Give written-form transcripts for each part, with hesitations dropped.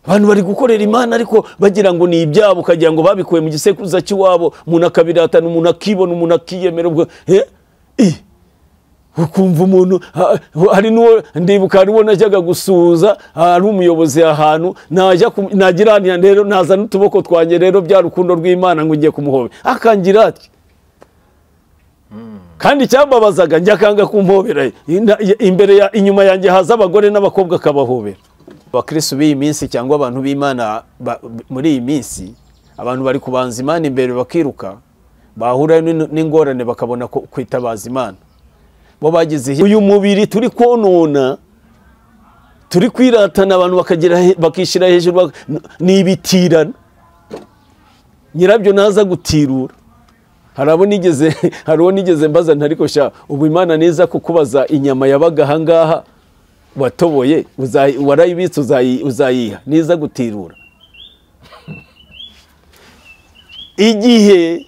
Abantu bari gukorera Imana ariko bagira ngo ni ibyabo, ukagira ngo babikuye mu gisekuruza cy'iwabo, umuntu akabiratana, umuntu akibona, umuntu akiyemera ubwo ukumva umuntu hari n'uwo ndibuka, hari uwo najyaga gusuhuza ari umuyobozi ahantu, najya nagira rero naza n'utuboko twanjye rero bya rukundo rw'Imana ngo ngiye kumuhobera, akangira ati kandi icyambabazaga njya akanga kumpobera imbere ya inyuma yanjye haza abagore n'abakobwa akabahobera. Abakristo b'iyi minsi cyangwa abantu b'Imana muri iyi minsi, abantu bari kubanza Imana imbere bakiruka, bahura n'ingorane bakabona kwitabaza Imana. Bo bagize uyu mubiri turi konona, turi kwiratana, abantu bakagira bakishira hejuru, ni ibitirano. Nyirabyo naza gutirura. Harabo nigeze mbaza ntariko sha, ubu Imana neza kukubaza inyama yabaga ahangaha watoboye warayibitse uzayiha niza gutirura. Igihe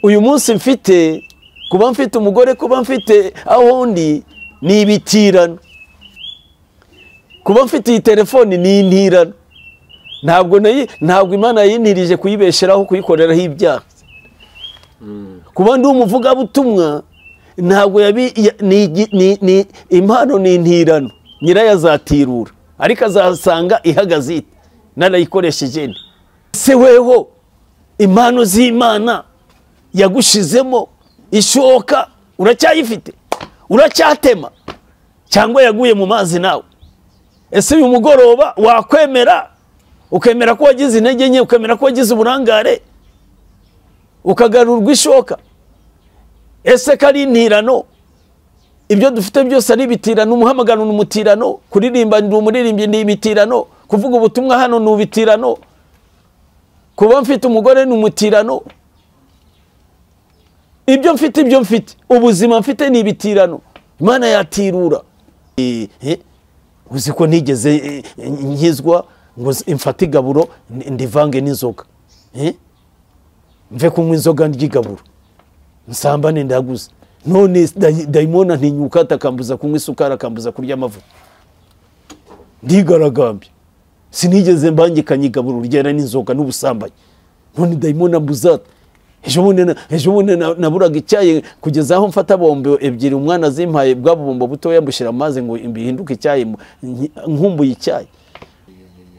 uyu munsi mfite kuba mfite umugore, kuba mfite aho ndi ni ibitirano, kuba mfite iyi telefoni ni intirano. Ntabwo Imana yintirije kuyibesheraho, kuyikoreraho ibyaha. Kuba ndi umuvugabutumwa ntabwo ni impano, ni intirano, nyirayo azatirura ariko azasanga ihagaze ite narayikoresheje. Se weho impano z'Imana yagushizemo ishoka uracyayifite, uracyatema cyangwa yaguye mu mazi nawe? Ese uyu mugoroba wakwemera, ukemera ko wagize intege nke, ukemera ko wagize uburangare, ukagarurwa ishoka? Ese kari intirano? Ibyo dufite byose ari ibitirano. Umuhamagaro ni umutirano, kuririmba ndi umuririmbyi ni ibitirano, kuvuga ubutumwa hano ni ubitirano, kuba mfite umugore ni umutirano. Ibyo mfite, ibyo mfite, ubuzima mfite ni ibitirano. Imana yatirura. Uzi ko nigeze nkizwa ngo mfate igaburo ndivange n'inzoga, mve kunywa inzoga ndyigaburo nsambane ndaguze. None dayimona ntinyuka atakambuza kunywa isukari, akambuza kurya amavuta, ndigaragambye. Sinigeze mbangikanya igaburo ryera n'inzoga n'ubusambanyi, none dayimona mbuza. Ejo bundi naburaga icyayi kugeza aho mfata bombo ebyiri, umwana azimpaye bwa bubombo butoya mbushyira amazi ngo bihinduke icyayi, nkumbuye icyayi.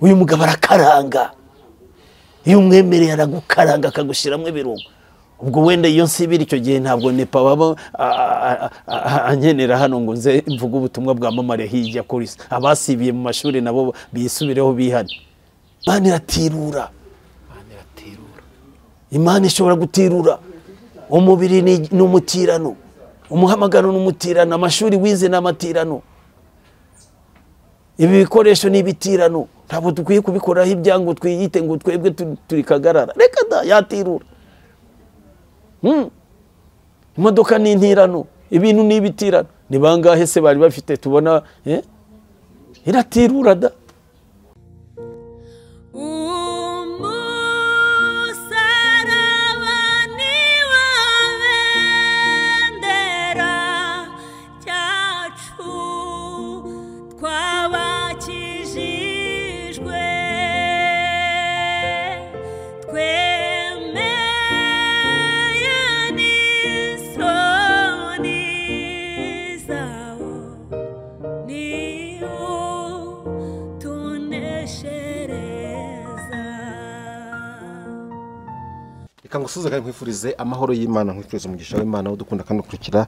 Uyu mugabo arakaranga, iyo umwemereye aragukaranga akagushyiramo ibirungo. Ubwo wenda iyo nsibira icyo gihe ntabwo nepa baba ankenera hano ngo nze mvuge ubutumwa bwamamare hirya kuri isi. Abasibiye mu mashuri nabo bisubireho bihane. Imana iratirura. Imana ishobora gutirura. Umubiri ni umutirano, umuhamagaro ni umutirano, amashuri wize ni amatirano, ibi bikoresho ni ibitirano. Ntabwo dukwiye kubikoraho ibyango twiyite ngo twebwe turi kagarara. Reka da, yatirura. Imodoka ni intirano, ibintu ni ibitirano. Ni bangahe se bari bafite tubona iratirura da. Reka ngusuze kandi nkwifurize amahoro y'Imana, nkwifurize umugisha w'Imana udukunda kandi ukurikira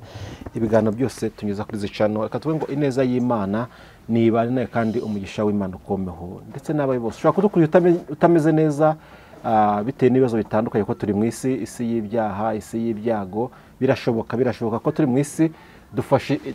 ibiganiro byose tunyuza kuri zicano. Reka tuvuge ngo ineza y'Imana nibane nawe kandi umugisha w'Imana ukomeho ndetse n'abaye bose. Ushobora kudukurikira utameze neza bitewe n'ibibazo bitandukanye, ko turi mu isi, isi y'ibyaha, isi y'ibyago. Birashoboka ko turi mu isi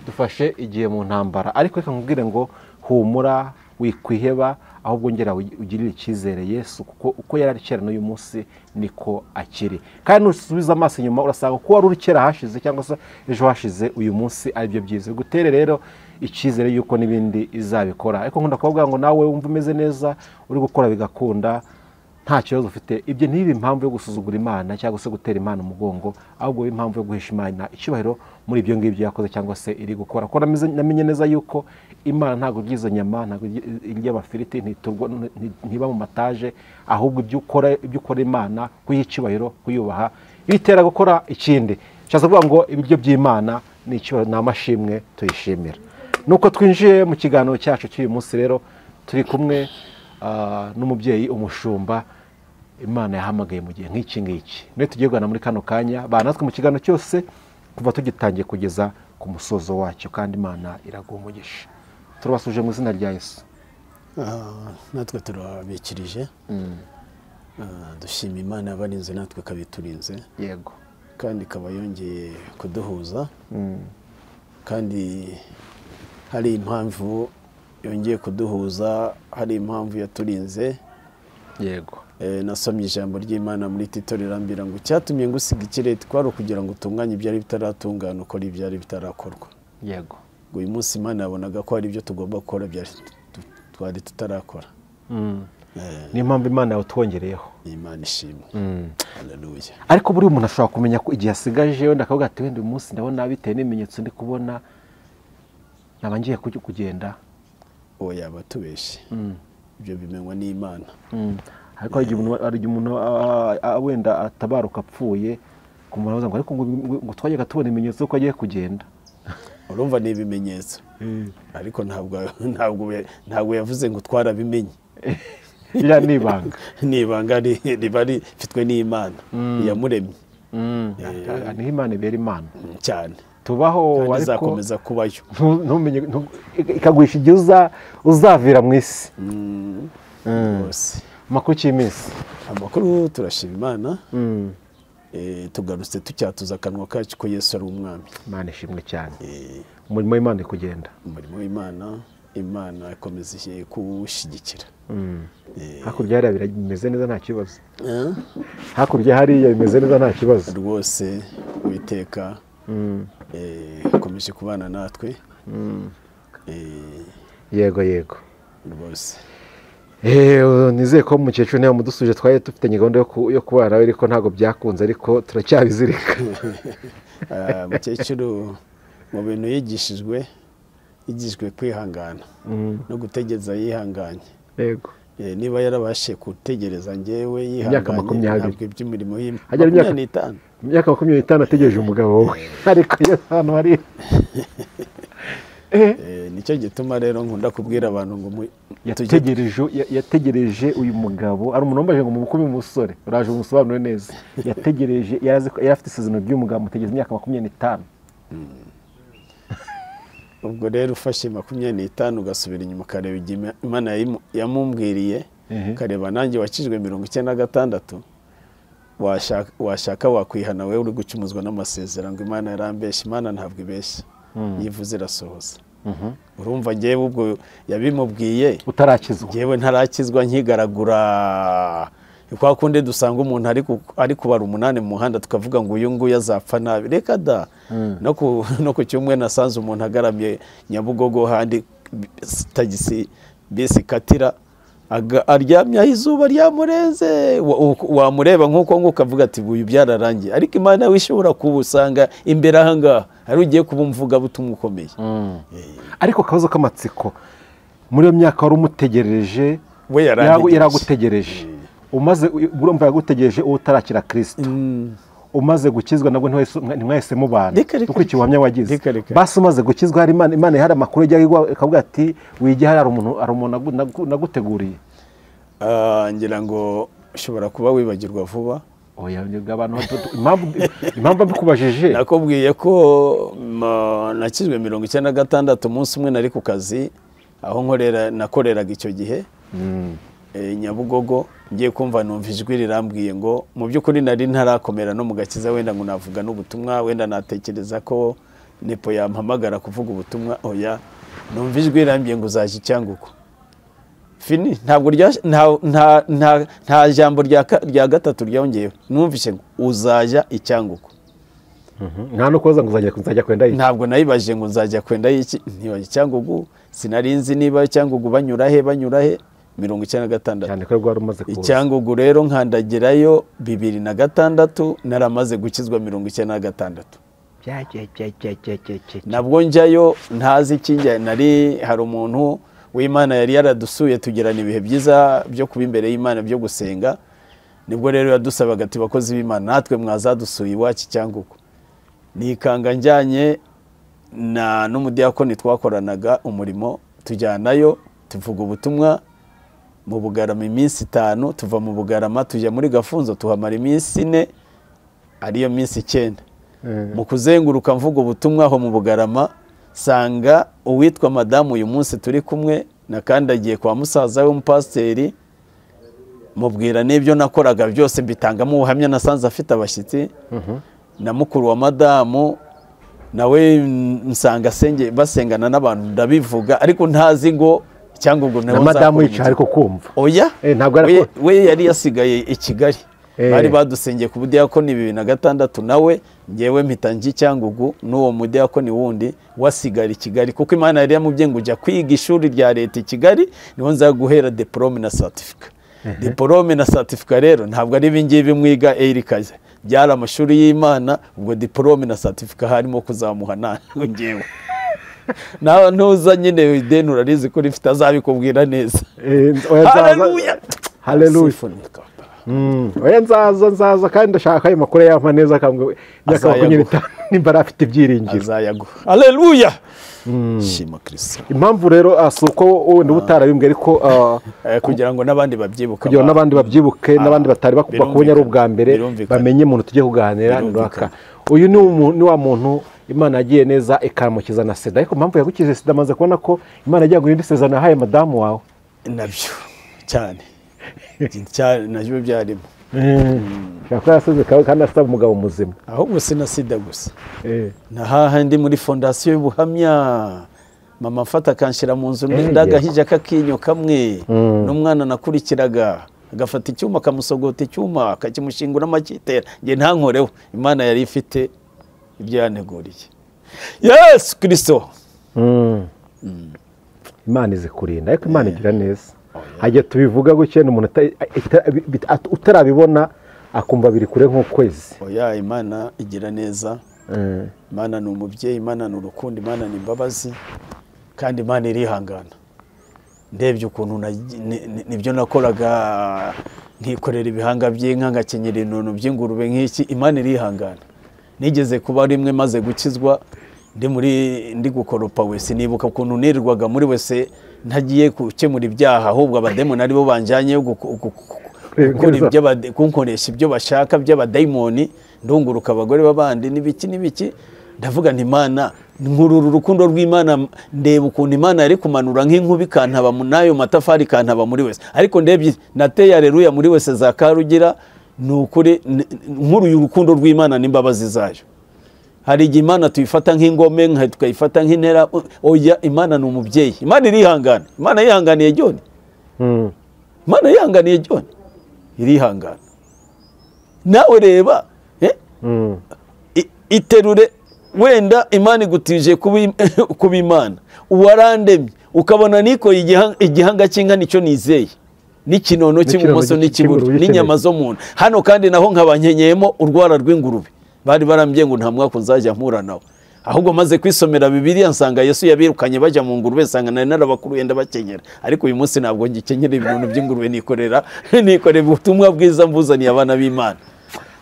dufashe igihe mu ntambara, ariko reka nkubwire ngo humura, wikwiheba, ahubwo ngera ugirire icyizere Yesu, kuko uko yari kera n'uyu munsi niko akiri. Kandi nusubiza amaso inyuma urasanga ko wari uri kera hashize cyangwa se ejo hashize, uyu munsi ari byo byiza. Bigutere rero icyizere yuko n'ibindi izabikora. Ariko nkunda kuvuga ngo nawe wumva umeze neza, uri gukora bigakunda, nta kibazo ufite, ibyo ntibibe impamvu yo gusuzugura Imana cyangwa se gutera Imana umugongo, ahubwo bibe impamvu yo guhesha Imana icyubahiro muri ibyo ngibyo yakoze cyangwa se iri gukora. Kuko namenye neza yuko Imana ntabwo irya izo nyama, ntabwo irya amafiriti, ntiba mu mataje, ahubwo ibyo ukora Imana, kuyiha icyubahiro, kuyubaha, bitera gukora ikindi. Nshatse kuvuga ngo ibiryo by'Imana ni icyubahiro, ni amashimwe tuyishimira. Nuko twinjiye mu kiganiro cyacu cy'uyu munsi rero, turi kumwe n'umubyeyi umushumba Imana yahamagaye mu gihe nk'iki ngiki. Niwe tugiye kuganira muri kano kanya, banatwe mu kiganiro cyose kuva tugitangiye kugeza ku musozo wacyo, kandi Imana iraguha umugisha. Turabasuje mu izina rya Yesu. Natwe turabikirije. Dushima Imana yabarinze natwe ikabiturinze. Yego. Kandi ikaba yongeye kuduhuza. Kandi hari impamvu yongeye kuduhuza, hari impamvu yaturinze. Yego. Nasomye ijambo ry'Imana muri Tito rirambira ngo cyatumye ngusiga ikirere kwari kugira ngo utunganye ibyari bitaratungana, ukora ibyari bitarakorwa. Yego. Ngo uyu munsi Imana yabonaga ko hari ibyo tugomba gukora byari twari tutarakora. Niyo mpamvu Imana yawutwongereyeho. Imana ishimwe. Haleluya. Ariko buri umuntu ashobora kumenya ko igihe asigaje, wenda akavuga ati wenda uyu munsi ndabona bitewe n'ibimenyetso ndi kubona naba ngiye kugenda. Oya, abatubeshe. Ibyo bimenywa n'Imana. Ariko hari igihe umuntu wenda atabaruka apfuye, kumara ngo ariko ngo twajyaga tubona ibimenyetso ko agiye kugenda. Urumva ni ibimenyetso. Ariko ntabwo yavuze ngo twarabimenye. Iriya ni ibanga. Ni ibanga riba rifitwe n'Imana yamuremye. Niho Imana ibera Imana cyane. Tubaho ariko izakomeza kubayo. Ntumenye ikaguhisha igihe uzavira mu isi. Rwose. Amakuru y'iminsi. Amakuru turashima Imana. Tugarutse tucyatuza akanwa kacu ko Yesu ari umwami. Imana ishimwe cyane. Umurimo w'Imana kugenda. Umurimo w'Imana, Imana ikomeza kuwushyigikira. Hakurya hariya bimeze neza nta kibazo. Hakurya hariya bimeze neza nta kibazo. Rwose Uwiteka akomeje kubana natwe. Yego yego. Rwose. Nizeye ko umukecuru niba mudusuje twari dufitanye gahunda yo kubana nawe, ariko ntabwo byakunze, ariko turacyabizirika. Umukecuru mu bintu yigishijwe kwihangana no gutegereza yihanganye. Yego. Niba yarabashe gutegereza njyewe yihanganye, ntabwo iby'imirimo y'imyaka imyaka 25 ategereje umugabo we, ariko hano hari nicyo gituma rero nkunda kubwira abantu ngo yategereje uyu mugabo. Ari umuntu wambaje ngo mukube umusore, uraje umusobanure neza. Yategereje, yari afite isezerano ry'umugabo mutegereza imyaka 25. Ubwo rero ufashe 25 ugasubira inyuma ukareba igihe Imana yamumbwiriye, ukareba nanjye wakijwe 96, washaka wakwihana wewe uri gucumuzwa n'amasezerano ngo Imana yarambeshye. Imana ntabwo ibeshya, yivuze irasohoza. Urumva ngewe ubwo yabimubwiye utarakizwa, ngewe ntarakizwa nkigaragura. Kwa kundi dusanga umuntu ari kubara 8 mu muhanda tukavuga ngo uyu nguyu azapfa nabi. Reka da. No ku cyumwe nasanze umuntu agaramye Nyabugogo handi tagisi bisi katira, aryamye izuba ryamurenze, wamureba nkuko ngo ukavuga ati uyu byararangiye. Ariko Imana wishobora kubusanga imbere aha ngaha ari ugiye kubumvuga butumwa ukomeye. Ariko kabazo k'amatsiko, muri iyo myaka wari umutegereje, we yaragutegereje. Umaze urumva yagutegereje utarakira Kristo. Umaze gukizwa nabwo ntimwahise mubana, dukurikiye ubuhamya wagize. Basi umaze gukizwa hari Imana ihari amakuru ijya ikavuga ati wige hari umuntu naguteguriye. Ngira ngo ushobora kuba wibagirwa vuba. Oya, abantu impamvu mbikubajije, nakubwiye ko nakizwe 96 umunsi umwe nari ku kazi aho nkorera, nakoreraga icyo gihe Nyabugogo, ngiye kumva numva ijwi rirambwiye ngo mu by'ukuri nari ntarakomera no mu gakiza, wenda ngo navuga n'ubutumwa, wenda natekereza ko nepo yampamagara kuvuga ubutumwa. Oya, numva ijwi rirambwiye ngo uzaje icyanguko. Fini, ntabwo nta jambo rya gatatu ryongeyeho, numvise ngo uzaja icyanguko. Nta no kubaza ngo nzajya kwenda iki. Ntabwo nayibaje ngo nzajya kwenda iki, ntibaje Cyangugu, sinarinzi niba Cyangugu banyura he. 96. Cyane ko rwari umaze kuza. I Cyangugu rero nkandagirayo 2006, naramaze gukizwa 96. Nabwo njyayo ntazi ikinjya, nari hari umuntu w'Imana yari yaradusuye tugirana ibihe byiza byo kuba imbere y'Imana byo gusenga. Nibwo rero yadusabaga ati bakozi b'Imana natwe mwazadusuye iwacu Cyangugu. Nikanga njyanye na n'umudiyakoni twakoranaga umurimo, tujyanayo tuvuga ubutumwa mu Bugarama iminsi 5, tuva mu Bugarama tujya muri Gafunzo tuhamara iminsi 4, ariyo minsi 9. Mu kuzenguruka mvuga ubutumwa aho mu Bugarama, sanga uwitwa madamu uyu munsi turi kumwe, nakandagiye kwa musaza we umupasiteri, mubwira n'ibyo nakoraga byose mbitangamo ubuhamya, nasanze afite abashyitsi. Na mukuru wa madamu nawe nsanga basengana n'abantu, ndabivuga ariko ntazi ngo Cyangugu na madamu yicaye ariko kumva. Oya, we yari yasigaye i Kigali. Bari badusengeye ku budiyakoni 2006, nawe ngewe mpita njya Cyangugu n'uwo mudiyakoni wundi wasigara i Kigali, kuko Imana yari yamubwiye ngo ujya kwiga ishuri rya leta i Kigali niho nzaguhera diplome na certificate. Diplome na certificate rero ntabwo ari ibingibi mwiga erikaze, byari amashuri y'Imana. Ubwo diplome na certificate harimo kuzamuha ngewe nawe ntuza nyine ideni urarizi ko rifite azabikubwira neza. Haleluya, haleluya. Oya nzaza kandi ndashaka ayo makuru yampa neza akambwira imyaka 25 nimba afite ibyiringiro azayaguha. Haleluya, shima Kristo. Impamvu rero si uko wenda utarabimbwe, ariko kugira ngo n'abandi babyibuke, kugira ngo n'abandi babyibuke, n'abandi batari bakubonye ari ubwa mbere bamenye umuntu tujye kuganira. Uyu ni wa muntu Imana yagiye neza ikamukiza na sida. Ariko impamvu yagukize sida, amaze kubona ko Imana yagiye guhinda isezerano yahaye madamu wawe. Nabyo cyane cyane nabyo byarimo. Shaka yasize kandi asaba umugabo muzima. Ahubwo si na sida gusa. Na hahandi muri fondasiyo y'ubuhamya, mama mfata akanshyira mu nzu ndagahija kakinyo kamwe, n'umwana nakurikiraga agafata icyuma akamusogota icyuma akakimushingura amakitera, nge ntankoreho. Imana yari ifite ibyo yaneguriye. Yesu Kristo. Imana izi kurinda, ariko Imana igira neza. Hajya tubivuga gutya umuntu utarabibona akumva biri kure nk'ukwezi. Oya, Imana igira neza. Imana ni umubyeyi, Imana ni urukundo, Imana ni imbabazi, kandi Imana irihangana. Ndebye ukuntu nibyo nakoraga, nkikorera ibihanga by'inka, ngakenyera inono by'ingurube nk'iki, Imana irihangana. Nigeze kuba rimwe maze gukizwa ndi gukoropa wese, nibuka ukuntu nirirwaga muri wese ntagiye gukemura ibyaha, ahubwo abademoni aribo banjanye kunkoresha ibyo bashaka by'abadayimoni, ndunguruka abagore b'abandi n'ibiki n'ibiki. Ndavuga nti Imana, nkurura urukundo rw'Imana, ndeba ukuntu Imana yari kumanura nk'inkubi ikantaba n'ayo matafari ikantaba muri wese. Ariko ndebye nateye haleluya muri wese za Karugira, ni ukuri nkuruye urukundo rw'Imana n'imbabazi zayo. Hari igihe Imana tuyifata nk'ingome, nka tukayifata nk'intera. Oya, Imana ni umubyeyi. Imana irihangana. Imana yihanganiye John. Imana yihanganiye John. Irihangana. Nawe reba, iterure wenda Imana igutije kuba Imana. Uwarandemye ukabona niko igihanga cy'inka nicyo nizeye, n'ikinono cy'ibumoso n'ikiburyo n'inyama zo mu nda. Hano kandi naho nkabankenyeyemo urwara rw'ingurube. Bari barambye ngo nta mwaka nzajya mpura nawe. Ahubwo maze kwisomera Bibiliya nsanga Yesu yabirukanye bajya mu ngurube, nsanga nari narabakuruye ndabakenyera. Ariko uyu munsi ntabwo ngikenyera ibintu by'ingurube, nikorera ubutumwa bwiza mbuzaniye abana b'Imana.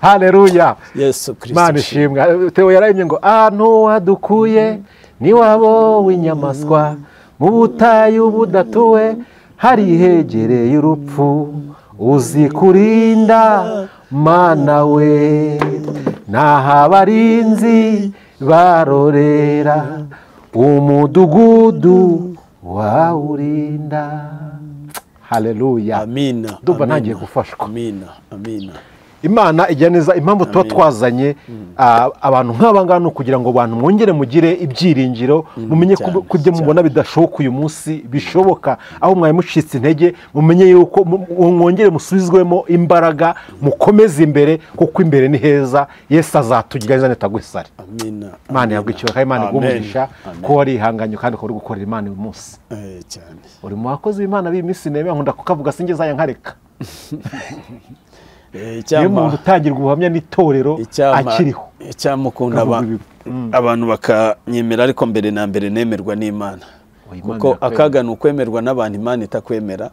Haleluya, Yesu Kristo. Imana ishimwe. Theo yarayimye ngo ahantu wadukuye ni wabo w'inyamaswa, mu butayu budatuwe hari hegereye urupfu, uzi kurinda Mana we, nahabarinzi barorera, umudugudu wawurinda. Haleluya, amina. Ndumva ntangiye gufashwa. Amina, amina. Imana ijya neza. Impamvu tuba twazanye abantu nk'aba ngana kugira ngo abantu mwongere mugire ibyiringiro, mumenye ko ibyo mubona bidashoboka uyu munsi bishoboka, aho mwaye mucitse intege mumenye yuko mwongere musubizwemo imbaraga, mukomeze imbere kuko imbere ni heza. Yesu azatugira neza nitagwisare. Amina. Imana yagwikiwe, Imana igumisha ko warihanganye kandi ukaba uri gukorera Imana uyu munsi. Cyane. Uri mu bakozi b'Imana b'iminsi nebe nkunda kukavuga singezaya nkareka. Iyo umuntu utangirwa ubuhamya n'itorero akiriho icyamukunda abantu bakanyemera, ariko mbere na mbere nemerwa n'Imana, kuko akaga ni ukwemerwa n'abantu Imana itakwemera.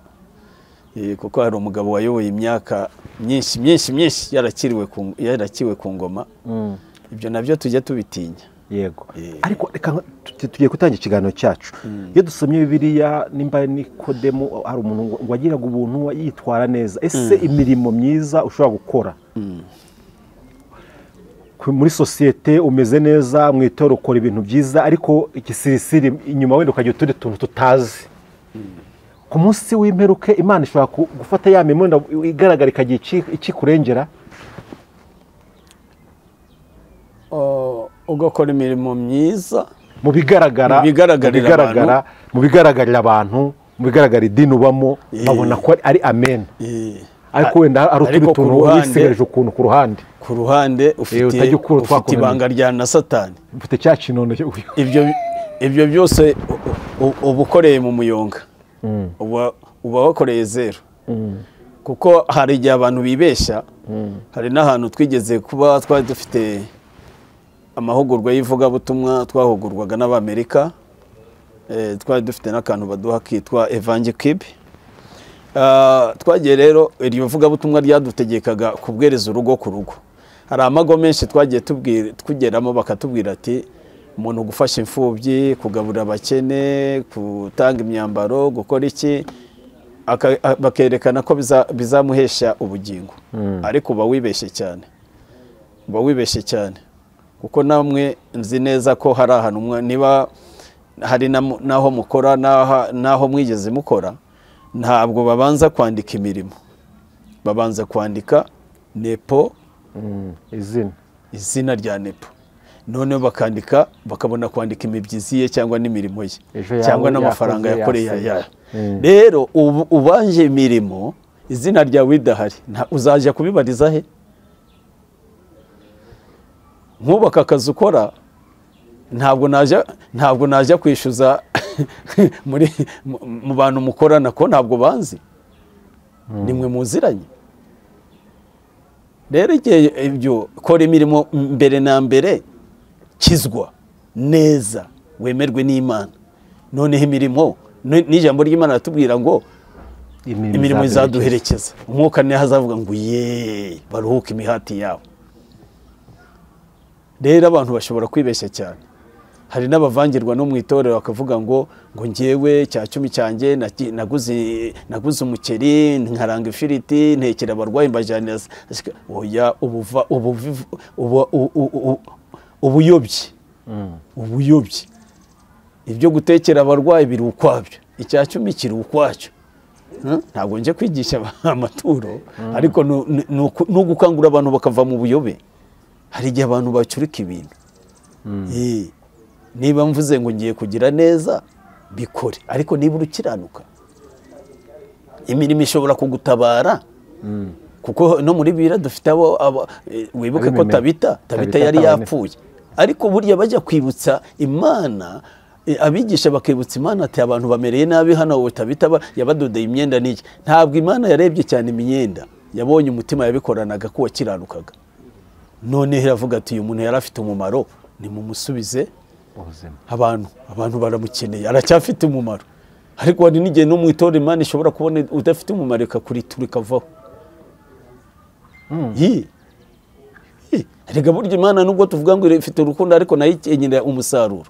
Kuko hari umugabo wayoboye imyaka myinshi myinshi myinshi yarakiwe ku ngoma. Ibyo nabyo tujya tubitinya. Yego. Ariko reka tugiye gutangira ikiganiro cyacu. Iyo dusomye Bibiliya nimba Nikodemo hari umuntu wagiraga ubuntu yitwara neza, ese imirimo myiza ushobora gukora muri sosiyete umeze neza, mu itorero ukora ibintu byiza, ariko igisirisiri inyuma wenda ukagira utundi tuntu tutazi, ku munsi w'imperuke Imana ishobora gufata ya mirimo igaragara ikagira ikikurengera ugakora imirimo myiza mu bigaragara, mu bigaragarira abantu, mu bigaragara idini ubamo, babona ko ari amen, ariko wenda ari utundi tuntu wisigaje ukuntu ku ruhande, ku ruhande ufite ibanga rya na Satani, ufite cya kinono. Ibyo byose uba ukoreye mu muyonga, uba wakoreye zero. Kuko hari igihe abantu bibeshya. Hari n'ahantu twigeze kuba twari dufite amahugurwa y'ivugabutumwa, twahugurwaga n'Abamerika, twari dufite n'akantu baduha kitwa Evangelikibe. Twagiye rero iryo vugabutumwa ryadutegekaga kubwereza urugo ku rugo. Hari amago menshi twagiye tugeramo bakatubwira ati umuntu gufasha imfubyi, kugaburira abakene, gutanga imyambaro, gukora iki, bakerekana ko bizamuhesha ubugingo. Ariko uba wibeshye cyane, uba wibeshye cyane, kuko namwe nzi neza ko hari ahantu niba hari naho mukora naho mwigeze mukora, ntabwo babanza kwandika imirimo, babanza kwandika nepo, izina rya nepo, noneho bakandika, bakabona kwandika imibyizi ye cyangwa n'imirimo ye cyangwa n'amafaranga yakoreye ya. Rero ubanje imirimo izina ryawe idahari, uzajya kubibariza he? Nkubaka akazi ukora, ntabwo najya kwishyuza muri mu bantu mukorana ko ntabwo banzi, nimwe muziranye. Rero igihe ibyo kora imirimo mbere na mbere, kizwa neza wemerwe n'Imana, noneho imirimo n'ijambo ry'Imana ratubwira ngo imirimo izaduherekeza. Umwuka niho azavuga ngo ye baruhuke imihati yabo. Rero abantu bashobora kwibeshya cyane. Hari n'abavangirwa no mu itorero bakavuga ngo ngewe cya cumi cyanjye naguze umuceri, nkaranga ifiriti, ntekera abarwayi mbajyanira. Oya, ubuyobye, ubuyobye. Ibyo gutekera abarwayi biri ukwabyo, icya cumi kiri ukwacyo. Ntabwo nje kwigisha amaturo, ariko no gukangura abantu bakava mu buyobe. Hari igihe abantu bacurika ibintu. Niba mvuze ngo ngiye kugira neza bikore, ariko niba urukiranuka imirimo ishobora kugutabara. Kuko no muri Bibiliya dufite abo wibuke ko Tabita yari yapfuye, ariko burya bajya kwibutsa Imana, abigisha bakibutsa Imana ati abantu bamereye nabi hano, Tabita yabadodeye imyenda n'iki. Ntabwo Imana yarebye cyane imyenda, yabonye umutima yabikoranaga ko wakiranukaga. None iravuga ati uyu muntu yari afite umumaro, nimumusubize abantu baramukeneye, aracyafite umumaro. Ariko hari n'igihe no mu itorero Imana ishobora kubona udafite umumaro ikakuritura ikavaho. Erega burya Imana nubwo tuvuga ngo ifite urukundo, ariko nayo ikenera umusaruro.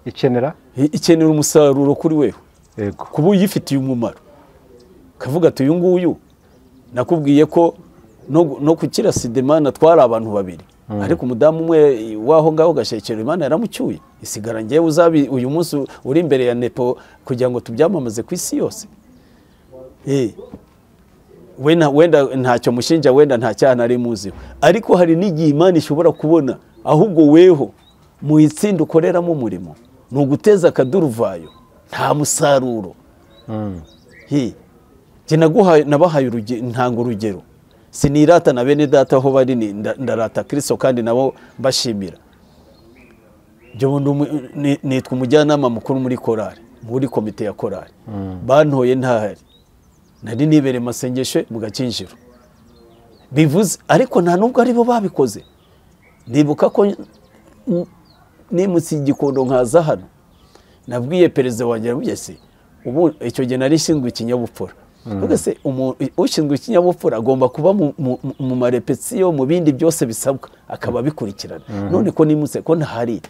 Ikenera umusaruro kuri wewe. Yego. Kuba uyifitiye umumaro. Kavuga ati uyu nguyu nakubwiye ko no kukira sida Imana twari abantu babiri, ariko umudamu umwe waho ngaho gashekero Imana yaramucyuye, isigara ngewe uzabi uyu munsi uri imbere ya nepo kugira ngo tubyamamaze ku isi yose. Wenda ntacyo mushinja, wenda nta cyaha nari muziho, ariko hari n'igihe Imana ishobora kubona ahubwo weho mu itsinda ukoreramo umurimo ni uguteza akaduruvayo, nta musaruro. Njye nabahaye ntanga urugero, sinirata na bene data aho bari, ndarata Kristo kandi nabo mbashimira. Nitwa umujyanama mukuru muri korali, muri komite ya korali. Bantoye ntahari, nari nibere masengesho mu Gakinjiro, bivuze ariko nta nubwo aribo babikoze. Ndibuka ko nimutse Igikondo nkaza hano, nabwiye perezida wanjye, namubwiye se ubu icyo gihe nari nshinzwe ikinyabupfura, se ushinzwe ikinyabupfura agomba kuba mu marepetiyo, mu bindi byose bisabwa akaba abikurikirana. None ko nimutse ko ntahari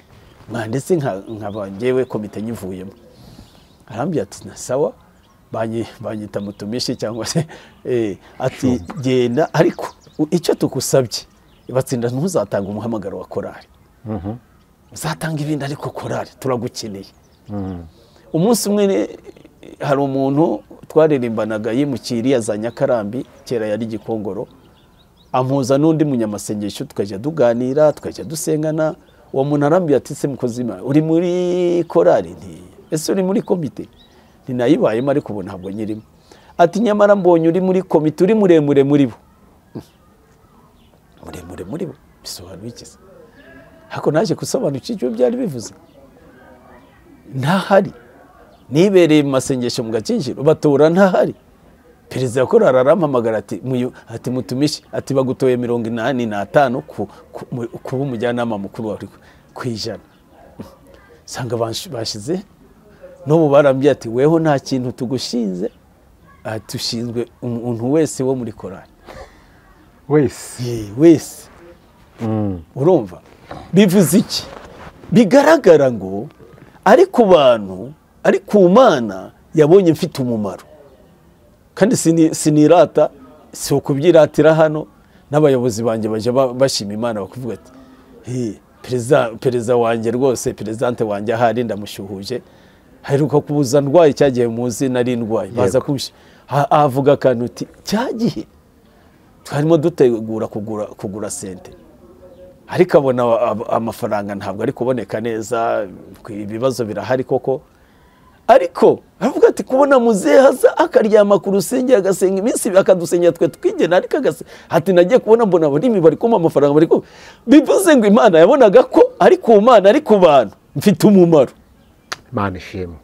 mwanditse nkaba njyewe komite nyivuyemo. Arambwira ati na sawa, banyita mutumishi cyangwa se ati genda, ariko icyo tukusabye batsinda ntuzatanga umuhamagaro wa korali, uzatanga ibindi ariko korali turagukeneye. Umunsi umwe hari umuntu twaririmbanaga yimukiriye za Nyakarambi, kera yari Gikongoro, ampuza n'undi munyamasengesho, tukajya tuganira, tukajya dusengana. Uwo muntu arambwira ati se mukozi w'Imana uri muri korali? Nti ese uri muri komite? Nti nayibayemo ariko ubu ntabwo nyirimo. Ati nyamara mbonye uri muri komite, uri muremure muri bo. Muremure muri bo bisobanuye iki se? Hako naje gusobanukirwa icyo byari bivuze. Ntahari, nibereye mu masengesho mu Gakinjiro, batora ntahari. Perezida wa korali arampamagara ati mutumishi, ati bagutoye 85 kuba umujyanama mukuru wa ku 100. Sanga bashize n'ubu barambye ati weho nta kintu tugushinze, tushinzwe umuntu wese wo muri korali wese wese. Urumva bivuze iki? Bigaragara ngo ari ku bantu, ari ku Mana yabonye mfite umumaro. Kandi sinirata, si ukubyiratira hano, n'abayobozi banjye bajya bashima Imana bakavuga ati perezida wanjye rwose, perezidante wanjye ahari ndamushuhuje, haheruka kubuza ndwaye cyagiye muzi nari ndwaye, baza kumshi avuga akantu uti cyagihe twarimo dutegura kugura sente, ariko abona amafaranga ntabwo ari kuboneka neza, ibibazo birahari koko. Ariko aravuga ati kubona muzehe aza akaryama ku rusenge agasenga iminsi akadusengera twe tukigena, ariko ati nagiye kubona mbona abarimi bari kumpa amafaranga bari ko bivuze ngo Imana yabonaga ko ari ku Mana, ari ku bantu mfite umumaro. Imana ishimwe.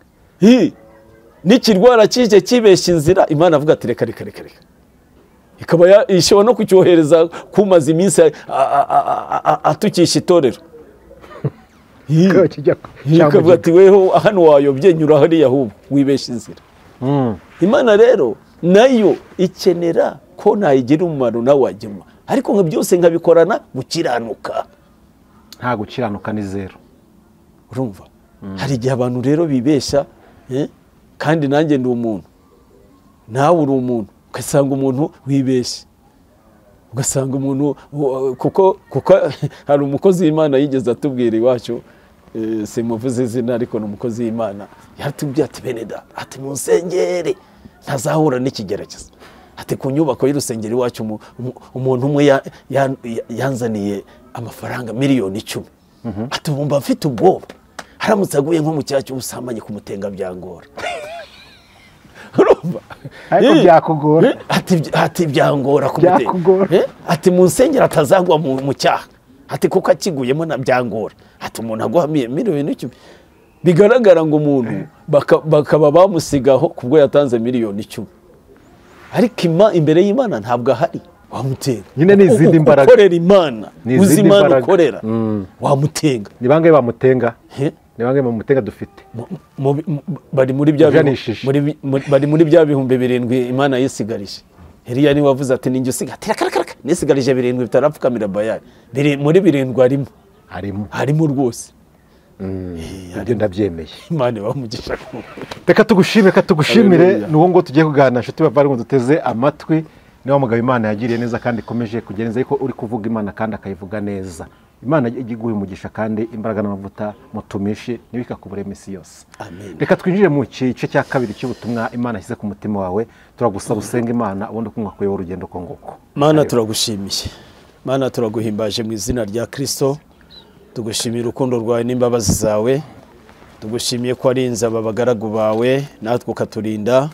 N'ikirwara kije kibeshya inzira, Imana avuga ati reka reka reka reka, ikaba ishobora no kucyohereza kumaza iminsi atukisha itorero. Ikavuga ati weho hano wayobye, nyura hariya ahubwo wibeshya inzira. Imana rero nayo ikenera ko nayigira umumaro nawe wajyemo, ariko nka byose nkabikorana gukiranuka. Nta gukiranuka ni zero. Urumva hari igihe abantu rero bibeshya, kandi nanjye ndi umuntu, nawe uri umuntu, ugasanga umuntu wibeshya, ugasanga umuntu kuko hari umukozi w'Imana yigeze atubwira iwacu, simuvuze izina ariko ni umukozi w'Imana, yaratubwiye ati bene da, ati munsengere ntazahura n'ikigeragezo. Ati ku nyubako y'urusengero iwacu umuntu umwe yanzaniye amafaranga 10,000,000. Ati bumva mfite ubwoba, haramutse aguye nko mu cyaha cy'ubusambanyi kumutenga byangora. Urumva ariko byakugora. Ati byangora kumutenga. Ati munsengera atazagwa mu cyaha, ati kuko akiguyemo na byangora. Ati umuntu aguhamiye 10,000,000, bigaragara ngo umuntu bakaba bamusigaho kubwo yatanze 10,000,000. Ariko imbere y'Imana ntabwo ahari wamutenga. Nyine ni izindi mbaraga. Ukorera Imana, uzi Imana ukorera, wamutenga. Ni bangahe bamutenga? Ni bangahe bamutenga dufite? Bari muri bya 7,000 Imana yisigarije. Eliya niwe wavuze ati ninjye usiga, ati raka raka nisigarije 7 bitarapfukamira Bayali. Muri 7 harimo. Harimo rwose. Ibyo ndabyemeye. Imana ibamugisha. Reka tugushimire, nuwo ngo tugiye kuganira nshuti bavandimwe duteze amatwi, niwa mugabo Imana yagiriye neza kandi ikomeje kugenza, ariko uri kuvuga Imana kandi akayivuga neza. Imana ijye iguha umugisha kandi imbaraga n'amavuta mutumishi ntibikakubure iminsi yose. Amen. Reka twinjire mu gice cya kabiri cy'ubutumwa Imana ashyize ku mutima wawe. Turagusaba usenga Imana ubundi kumwa kuyobora urugendo ko nguko. Mana turagushimiye, Mana turaguhimbaje mu izina rya Kristo. Tugushimiye urukundo rwawe n'imbabazi zawe. Tugushimiye ko warinze aba bagaragu bawe natwe ukaturinda.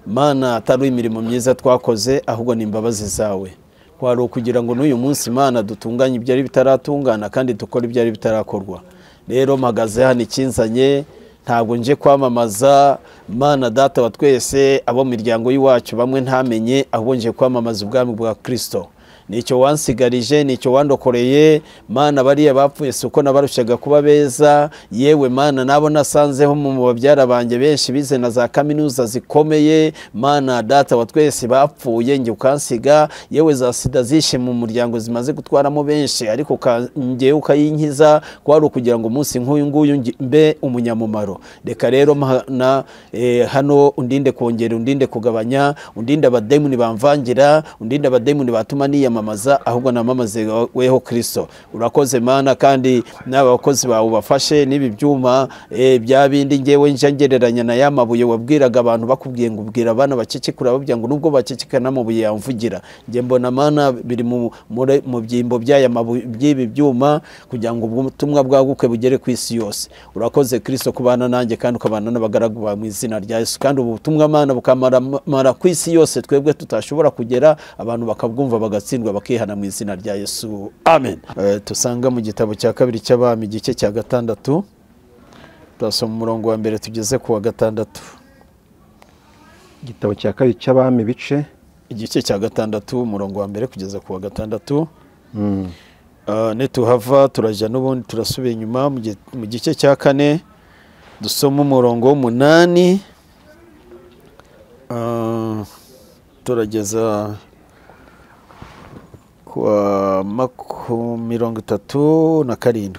Mana atari imirimo myiza twakoze ahubwo ni imbabazi zawe. Kwari ukugira ngo n'uyu munsi Mana dutunganye ibyari bitaratungana kandi dukore ibyari bitarakorwa. Rero mpagaze hano ikinzanye ntabwo nje kwamamaza Mana data wa twese abo miryango y'iwacu bamwe ntamenye, ahubwo nje kwamamaza ubwami bwa Kristo. Nicyo wansigarije, nicyo wandokoreye Mana. Bariya bapfuye si uko nabarushaga kuba beza, yewe Mana nabo nasanzeho mu babyara banjye benshi bize na za kaminuza zikomeye. Mana data wa twese bapfuye njye ukansiga, yewe za sida zishe mu muryango zimaze gutwaramo benshi, ariko njye ukayinkiza. Kwari ukugira ngo umunsi nk'uyu nguyu mbe umunyamumaro. Reka rero Mana hano undinde kongera, undinde kugabanya, undinde abademoni bamvangira, undinde abademoni batuma niyamamaza, ahubwo namamaze weho Kristo. Urakoze Mana, kandi n'abakozi bawe bafashe n'ibi byuma bya bindi ngewe nje ngereranya na ya mabuye wabwiraga abantu bakubwiye ngo ubwira abana bacecekura babya ngo nubwo baceceka n'amabuye yamvugira. Nge mbona Mana biri mu byimbo by'aya mabuye by'ibi byuma kugira ngo ubutumwa bwaguke bugere ku isi yose. Urakoze Kristo kubana nanjye kandi ukabana n'abagaragu bawe mu izina rya Yesu, kandi ubutumwa Mana bukamara ku isi yose twebwe tutashobora kugera, abantu bakabwumva bagatsindwa bakihana mu izina rya Yesu. Amen. Tusanga mu gitabo cya kabiri cy'Abami igice cya 6, turasoma umurongo wa mbere tugeze ku wa 6. Igitabo cya kabiri cy'Abami bice igice cya 6 umurongo wa mbere kugeza ku wa 6. Netuhava turajya n'ubundi turasubira inyuma mu gice cya 4 dusoma umurongo w'8 turageza kwa 37.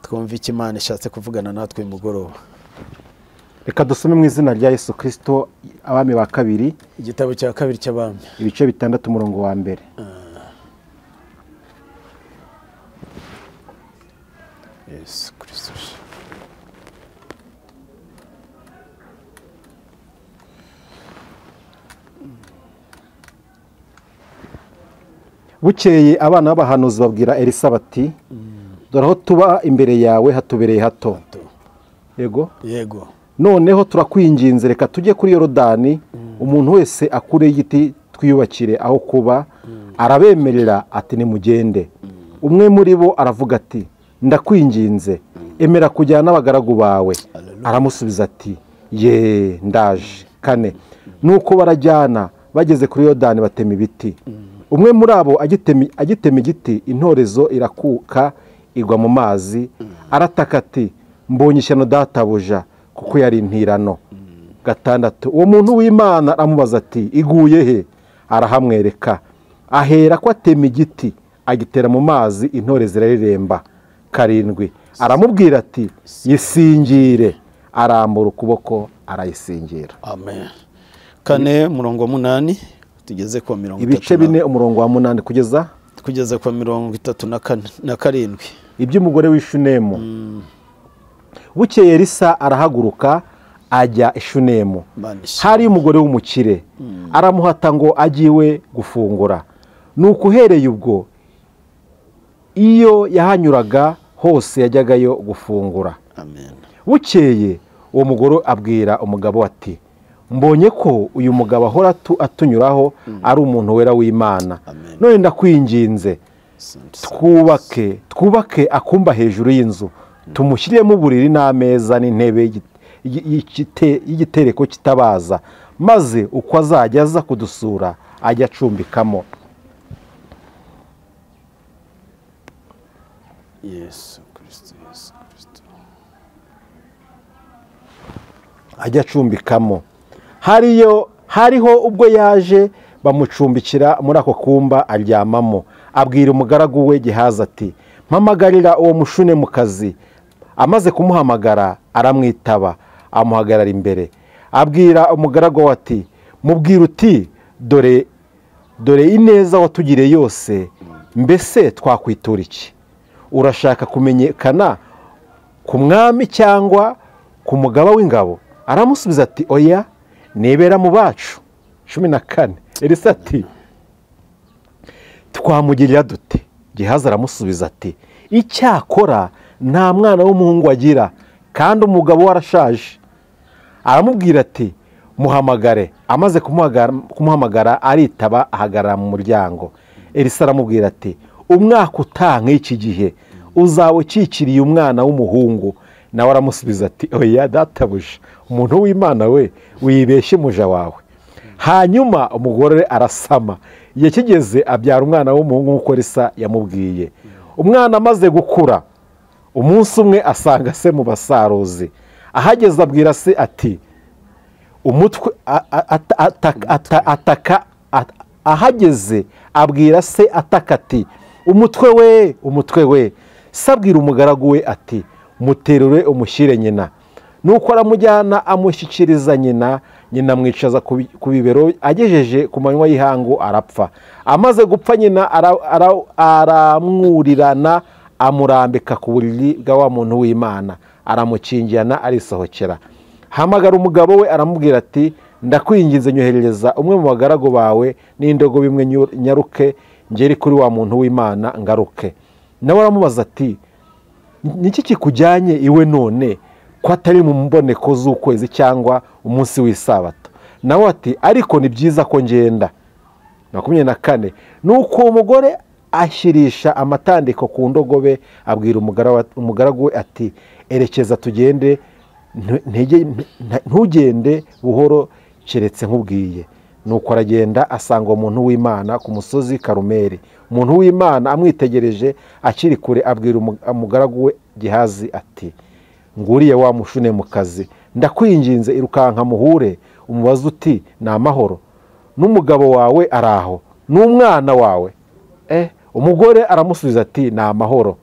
Twumva icyo Imana ishatse kuvugana natwe mugoroba. Reka dusome mu izina rya Yesu Kristo. Abami ba kabiri, igitabo cya kabiri cy'Abami ibice 6 umurongo wa mbere. Yesu Kristo. Bukeye abana b'abahanuzi babwira Elisa bati dore aho tuba imbere yawe hatubereye hato. Yego yego. Noneho turakwinginze reka tujye kuri Yorodani, umuntu wese akure igiti twiyubakire aho kuba. Arabemerera ati nimugende. Umwe muri bo aravuga ati ndakwinginze emera kujyana n'abagaragu bawe. Aramusubiza ati ye ndaje. 4 Nuko barajyana bageze kuri Yorodani batema ibiti. Umwe muri abo agitema igiti, intorezo irakuka igwa mu mazi. Arataka ati mbonye ishyano databuja, kuko yari intirano. 6 Uwo muntu w'Imana aramubaza ati iguye he? Arahamwereka. Ahera ko atema igiti agitera mu mazi, intorezo irareremba. 7 Aramubwira ati yisingire. Arambura ukuboko arayisingira. Amen. 4 umurongo wa 8 tugeze ku 30. Ibice 4 umurongo wa 8 kugeza ku 37. Iby'umugore w'Ishunemu. Bukeye Elisa arahaguruka ajya Ishunemu. Hari umugore w'umukire, aramuhata ngo agiwe gufungura. Nuko uhereye ubwo iyo yahanyuraga hose yajyagayo gufungura. Amen. Bukeye uwo mugore abwira umugabo ati mbonye ko uyu mugabo ahora atunyuraho ari umuntu wera w'Imana. None ndakwinginze twubake akumba hejuru y'inzu, tumushyiremo uburiri n'ameza n'intebe y'igitereko kitabaza, maze uko azajya aza kudusura ajya acumbikamo. Yesu Kristo, Yesu Kristo. Ajya acumbikamo. Hariho ubwo yaje bamucumbikira muri ako kumba aryamamo. Abwira umugaragu we Gehazi ati mpamagarira uwo mushune mu kazi. Amaze kumuhamagara aramwitaba, amuhagarara imbere. Abwira umugaragu we ati mubwira uti dore ineza watugiriye yose Mbese twakwitura iki? Urashaka kumenyekana ku mwami cyangwa ku mugaba w'ingabo? Aramusubiza ati oya, nibera mu bacu. 14 Elisa ati twamugirira dute? Gehazi aramusubiza ati icyakora nta mwana w'umuhungu agira, kandi umugabo we arashaje. Aramubwira ati muhamagare. Amaze kumuhamagara aritaba, ahagarara mu muryango. Elisa aramubwira ati umwaka utaha nk'iki gihe uzaba ukikiriye umwana w'umuhungu. Nawe aramusubiza ati oya databuja, umuntu w'Imana we, wibeshye umuja wawe. Hanyuma umugore arasama, igihe kigeze abyara umwana w'umuhungu nk'uko Elisa yamubwiye. Umwana amaze gukura, umunsi umwe asanga se mu basaruzi. Ahageze abwira se ati umutwe ataka. Ahageze abwira se ataka ati umutwe we, umutwe we. Se abwira umugaragu we ati muterure umushyire nyina. Nuko aramujyana amushyikiriza nyina, nyina amwicaza ku bibero. Agejeje ku manywa y'ihangu arapfa. Amaze gupfa nyina aramwurirana, amurambika ku buriri bwa wa muntu w'Imana, aramukingirana arisohokera. Hamagara umugabo we aramubwira ati ndakwinginze nyoherereza umwe mu bagaragu bawe n'indogobe imwe, nyaruke ngere kuri wa muntu w'Imana ngaruke. Nawe aramubaza ati niki kikujyanye iwe none, ko atari mu mboneko z'ukwezi cyangwa umunsi w'isabato? Nawe ati ariko ni byiza ko ngenda. 24 Nuko umugore ashyirisha amatandiko ku ndogobe, abwira umugaragu we ati erekeza tugende, ntugende buhoro keretse nkubwiye. Nuko aragenda asanga umuntu w'Imana ku musozi Karumeli. Umuntu w'Imana amwitegereje akiri kure, abwira umugaragu we Gehazi ati nguriye wa mushune mu kazi, ndakwinginze irukanka muhure, umubaze uti ni amahoro, n'umugabo wawe araho, n'umwana wawe? Umugore aramusubiza ati ni amahoro.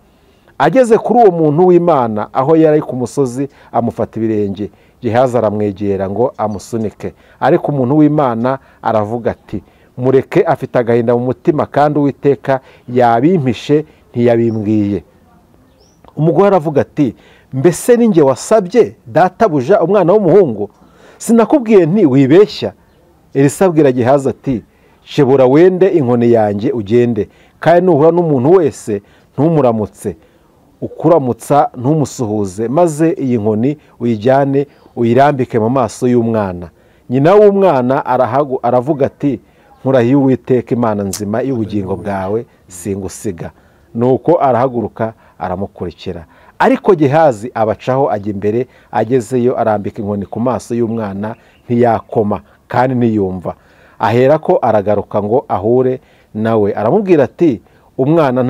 Ageze kuri uwo muntu w'Imana aho yari ku musozi, amufata ibirenge. Gehazi aramwegera ngo amusunike, ariko umuntu w'Imana aravuga ati mureke, afite agahinda mu mutima, kandi Uwiteka yabimpishe ntiyabimbwiye. Umugore aravuga ati mbese ninjye wasabye databuja umwana w'umuhungu? Sinakubwiye nti wibeshya? Elisa abwira Gehazi ati shebura wende inkoni yanjye ugende, kandi nuhura n'umuntu wese ntumuramutse, ukuramutsa ntumusuhuze, maze iyi nkoni uyijyane uyirambike mu maso y'umwana. Nyina w'umwana aravuga ati nkurahiye Uwiteka Imana nzima y'ubugingo bwawe, singusiga. Nuko arahaguruka aramukurikira. Ariko Gehazi abacaho ajya imbere, agezeyo arambika inkoni ku maso y'umwana, ntiyakoma kandi ntiyumva. Aherako aragaruka ngo ahure nawe, aramubwira ati umwana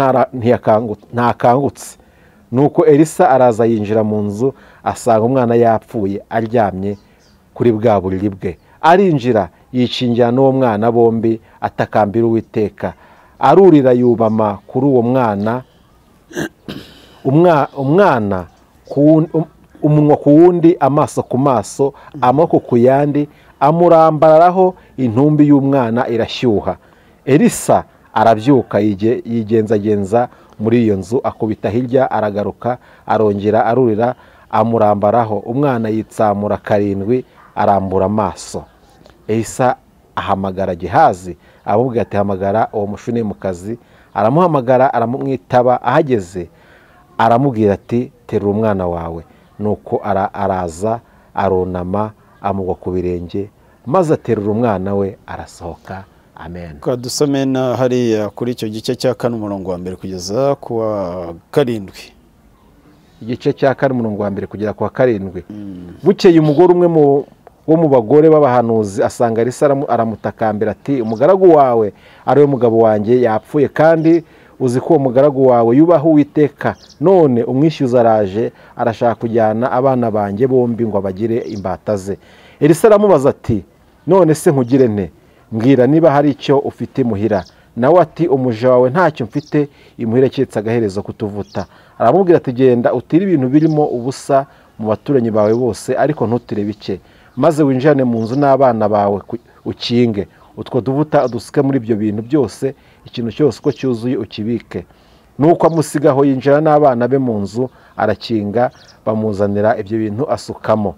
ntakangutse. Nuko Elisa araza yinjira mu nzu, asanga umwana yapfuye aryamye kuri bwa buriri bwe. Arinjira yikingira n'uwo mwana bombi, atakambira Uwiteka. Arurira yubama kuri uwo mwana, umwana umunwa ku wundi, amaso ku maso, amaboko ku yandi, amurambararaho intumbi y'umwana irashyuha. Elisa arabyuka yigenzagenza muri iyo nzu, akubita hirya aragaruka, arongera arurira amurambaraho. Umwana yitsamura 7 arambura amaso. Elisa ahamagara Gehazi amubwira ati hamagara uwo mushunemukazi. Aramuhamagara aramwitaba. Ahageze aramubwira ati terura umwana wawe. Nuko araza arunama amugwa ku birenge, maze aterura umwana we arasohoka. Amen. Kwa dusome na hariya kuri icyo gice cya 4 umurongo wa 1 kugeza ku wa 7. Igice cya 4 umurongo wa 1 kugera ku wa 7. Bukeye umugore umwe wo mu bagore b'abahanuzi asanga Elisa aramutakambira ati umugaragu wawe ari we mugabo wanjye yapfuye, kandi uzi ko uwo mugaragu wawe yubaha Uwiteka, none umwishyuza araje arashaka kujyana abana banjye bombi ngo abagire imbata ze. Elisa aramubaza ati none se nkugire nte? Mbwira niba hari icyo ufite imuhira. Nawe ati umuja wawe ntacyo mfite imuhira keretse agaherezo kutuvuta. Aramubwira ati genda utire ibintu birimo ubusa mu baturanyi bawe bose, ariko ntutire bike, maze winjirane mu nzu n'abana bawe ukinge, Utwo tuvuta udusuke muri ibyo bintu byose, ikintu cyose uko cyuzuye ukibike. Nuko amusigaho yinjira n'abana be mu nzu, arakinga, bamuzanira ibyo bintu asukamo.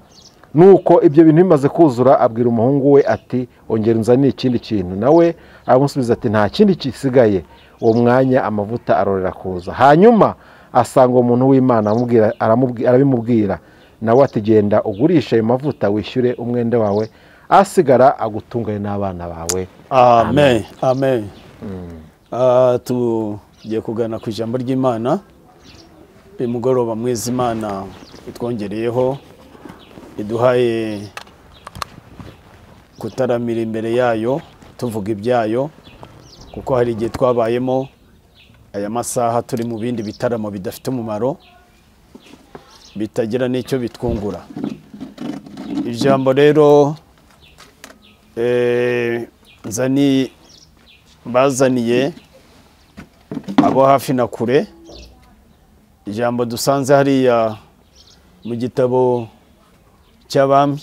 Nuko ibyo bintu bimaze kuzura, abwira umuhungu we ati ongera unzanire ikindi kintu. Nawe aramusubiza ati nta kindi gisigaye. Uwo mwanya amavuta arorera kuza. Hanyuma asanga uwo muntu w'Imana arabimubwira, nawe ati genda ugurishe ayo mavuta wishyure umwenda wawe, asigara agutungane n'abana bawe. Amen, amen. Tugiye kugana ku ijambo ry'Imana. Uyu mugoroba mwiza Imana itwongereyeho, iduhaye kutaramira imbere yayo tuvuga ibyayo, kuko hari igihe twabayemo aya masaha turi mu bindi bitaramo bidafite umumaro, bitagira n'icyo bitwungura. Ijambo rero bazaniye abo hafi na kure, ijambo dusanze hariya mu gitabo cy'Abami,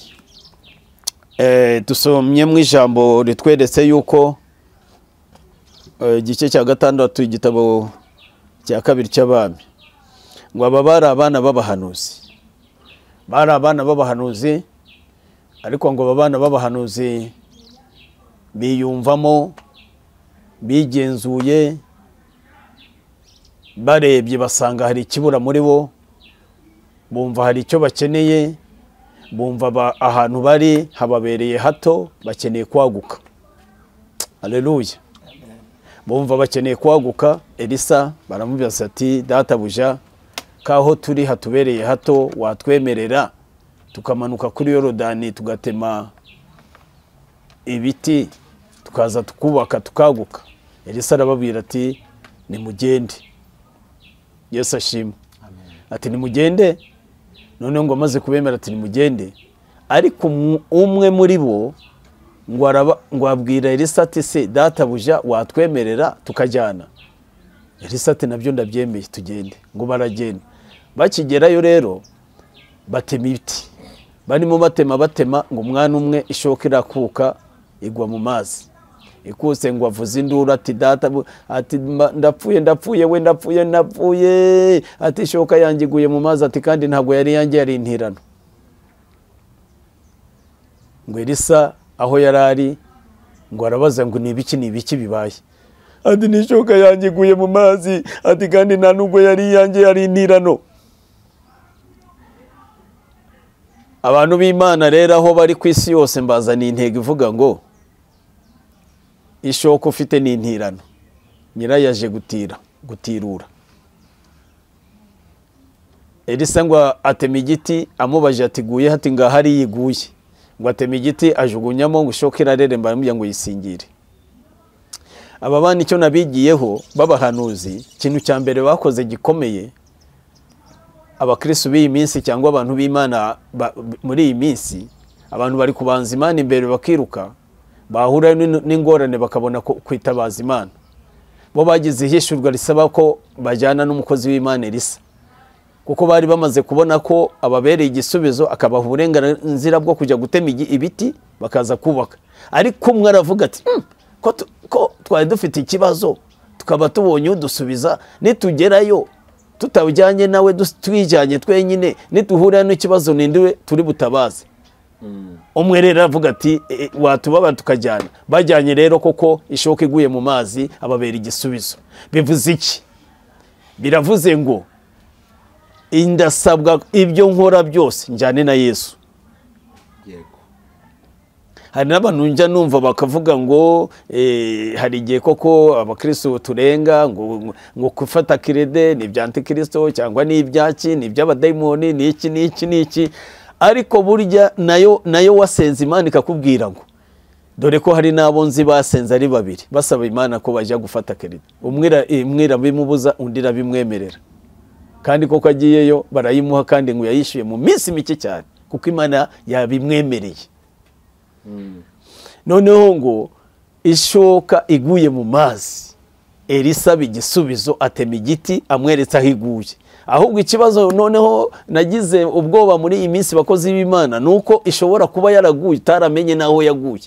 dusomye mu ijambo ritweretse yuko igice cya 6 igitabo cya 2 cy'Abami, ngo aba bari abana b'abahanuzi, bari abana b'abahanuzi, ariko ngo aba bana b'abahanuzi biyumvamo, bigenzuye, barebye basanga hari ikibura muri bo, bumva hari icyo bakeneye, bumva ahantu bari hababereye hato, bakeneye kwaguka. Haleluya. Bumva bakeneye kwaguka. Elisa baramubwira ati databuja, kaho turi hatubereye hato, watwemerera tukamanuka kuri Yorodani tugatema ibiti tukaza tukubaka tukaguka. Elisa arababwira ati nimugende. Yesu ashimwe. Ati nimugende. None ngo amaze kubemera ati nimugende, ariko umwe muri bo ngo abwira Elisa ati se databuja watwemerera tukajyana. Elisa ati nabyo ndabyemeye, tugende. Ngo baragenda. Bakigerayo rero batema ibiti, barimo batema ngo umwana umwe ishoka irakuka igwa mu mazi. Ikuse ngo avuze induru ati data, ati ndapfuye, ndapfuye we, ndapfuye, ndapfuye, ati ishoka yanjye iguye mu mazi, ati kandi ntabwo yari yanjye, yari intirano. Ngo Elisa aho yarari ngo arabaza ngo ni ibiki, ni ibiki bibaye? Ati ni ishoka yanjye iguye mu mazi, ati kandi nta nubwo yari yanjye, yari intirano. Abantu b'Imana rero aho bari ku isi yose mbazaniye intego ivuga ngo ishoka ufite ni intirano, nyirayo yaje gutira, gutirura. Elisa ngo atema igiti, amubaje ati guye, ati ngahari yiguye. Ngo atema igiti ajugunyamo, ngo ishoka irareremba, aramubwira ngo yisingire. Aba bana icyo nabigiyeho b'abahanuzi, ikintu cya mbere bakoze gikomeye, abakristo b'iyi minsi cyangwa abantu b'Imana muri iyi minsi, abantu bari kubanza Imana imbere bakiruka, bahura n'ingorane bakabona kwitabaza Imana. Bo bagize ihishurwa risaba ko bajyana n'umukozi w'Imana Elisa, kuko bari bamaze kubona ko ababereye igisubizo, akabaha uburenganzira bwo kujya gutema ibiti bakaza kubaka. Ariko umwe aravuga ati ko twari dufite ikibazo tukaba tubonye udusubiza, nitugerayo tutabujyanye nawe twijyanye twenyine, nituhura n'ikibazo ninde turi butabaze? Umwe rero aravuga ati watubaba tukajyana. Bajyanye rero koko ishoka iguye mu mazi ababera igisubizo. Bivuze iki? Biravuze ngo indasabwa ibyo nkora byose njyane na Yesu. Yego. Hari n'abantu njya numva bakavuga ngo hari igihe koko abakristo turenga ngo gufata kirede ni ibya antikristo cyangwa ni ibyaki, ni iby'abadayimoni, ni iki n'iki n'iki, ariko burya nayo wasenze Imana ikakubwira ngo dore ko hari n'abo nzi basenze ari babiri basaba Imana ko bajya gufata kirede, umwe irabimubuza undi irabimwemerera, kandi koko agiyeyo barayimuha, kandi ngo yayishyuye mu minsi mike cyane kuko Imana yabimwemereye. Noneho ngo ishoka iguye mu mazi, Elisa igisubizo atema igiti amweretse aho iguye. Ahubwo ikibazo noneho nagize ubwoba muri iyi minsi bakozi b'Imana nuko ishobora kuba yaraguye utaramenye naho yaguye.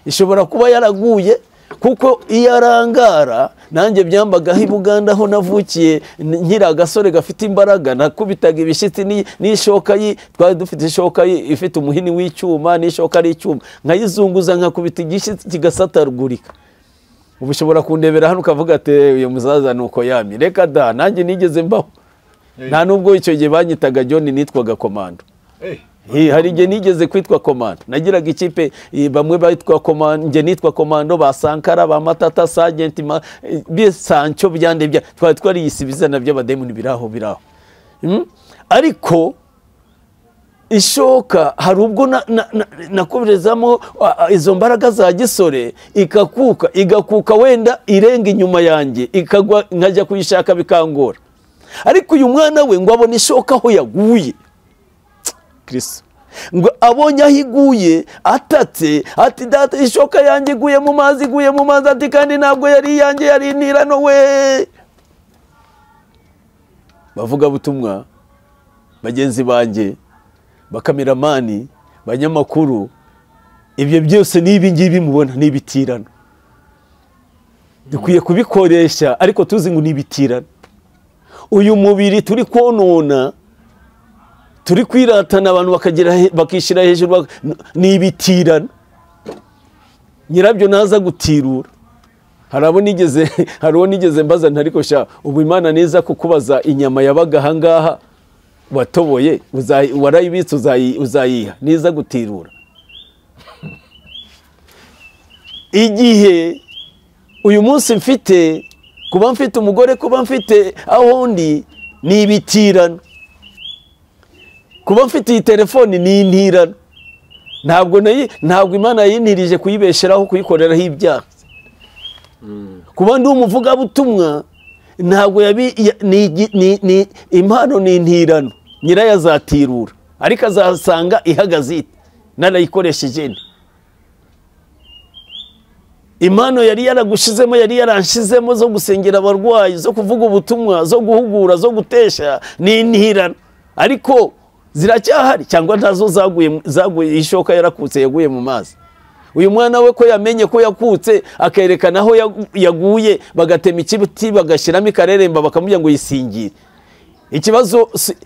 Ishobora kuba yaraguye kuko iyo arangara nanjye byambagaho i Buganda aho navukiye nkiri agasore gafite imbaraga, nakubitaga ibishyitsi n'ishoka, twari dufite ishoka ifite umuhini w'icyuma n'ishoka ari icyuma, nkayizunguza nkakubita igishyitsi kigasatagurika. Ubu ushobora kundebera hano ukavuga ati uyu musaza nuko yamye. Reka da, nanjye nigeze mbaho. Nta nubwo icyo gihe banyitaga John, nitwaga Komando. Hari igihe nigeze kwitwa Komando, nagiraga ikipe, bamwe bitwa Komando, njye nitwa Komando, ba Sankara, ba Matata, Sergeant, Sancho, byande bya twari twariyise ibizina by'abademoni biraho biraho. Ariko ishoka hari ubwo nakoberezamo izo mbaraga za gisore ikakuka, igakuka wenda irenga inyuma yanjye ikagwa, nkajya kuyishaka bikangora. Ariko uyu mwana we ngo abone ishoka aho yaguye, Kristo ngo abonye aho iguye atatse ati data ishoka yanjye iguye mu mazi, iguye mu mazi, ati kandi ntabwo yari iyanjye, yari intirano we. Bavuga butumwa bagenzi banjye, bakameramani, banyamakuru, ibyo byose n'ibi ngibi mubona ni ibitirano. Dukwiye kubikoresha ariko tuzi ngo ni ibitirano. Uyu mubiri turi konona, turi kwiratana, abantu bakagera bakishira hejuru, ni ibitirano. Nyirabyo naza gutirura. Hari abo nigeze mbaza ntariko sha, ubu Imana neza kukubaza inyama yabaga ahangaha watoboye, warayibitse, uzayiha niza gutirura. Igihe uyu munsi mfite kuba mfite umugore, kuba mfite aho ndi, ni ibitirano. Kuba mfite iyi telefoni ni intirano. Ntabwo Imana yintirije kuyibesheraho, kuyikoreraho ibyaha. Kuba ndi umuvugabutumwa ntabwo ni impano, ni intirano. Nyirayo azatirura, ariko azasanga ihagaze ite narayikoresheje nde. Impano yari yaragushizemo, yari yaranshizemo zo gusengera abarwayi, zo kuvuga ubutumwa, zo guhugura, zo gutesha, ni intirano. Ariko ziracyahari cyangwa ntazo zaguye, ishoka yarakutse yaguye mu mazi. Uyu mwana we ko yamenye ko yakutse, akerekana aho yaguye, bagatema ikibiti bagashyiramo ikareremba bakamubwira ngo yisingire.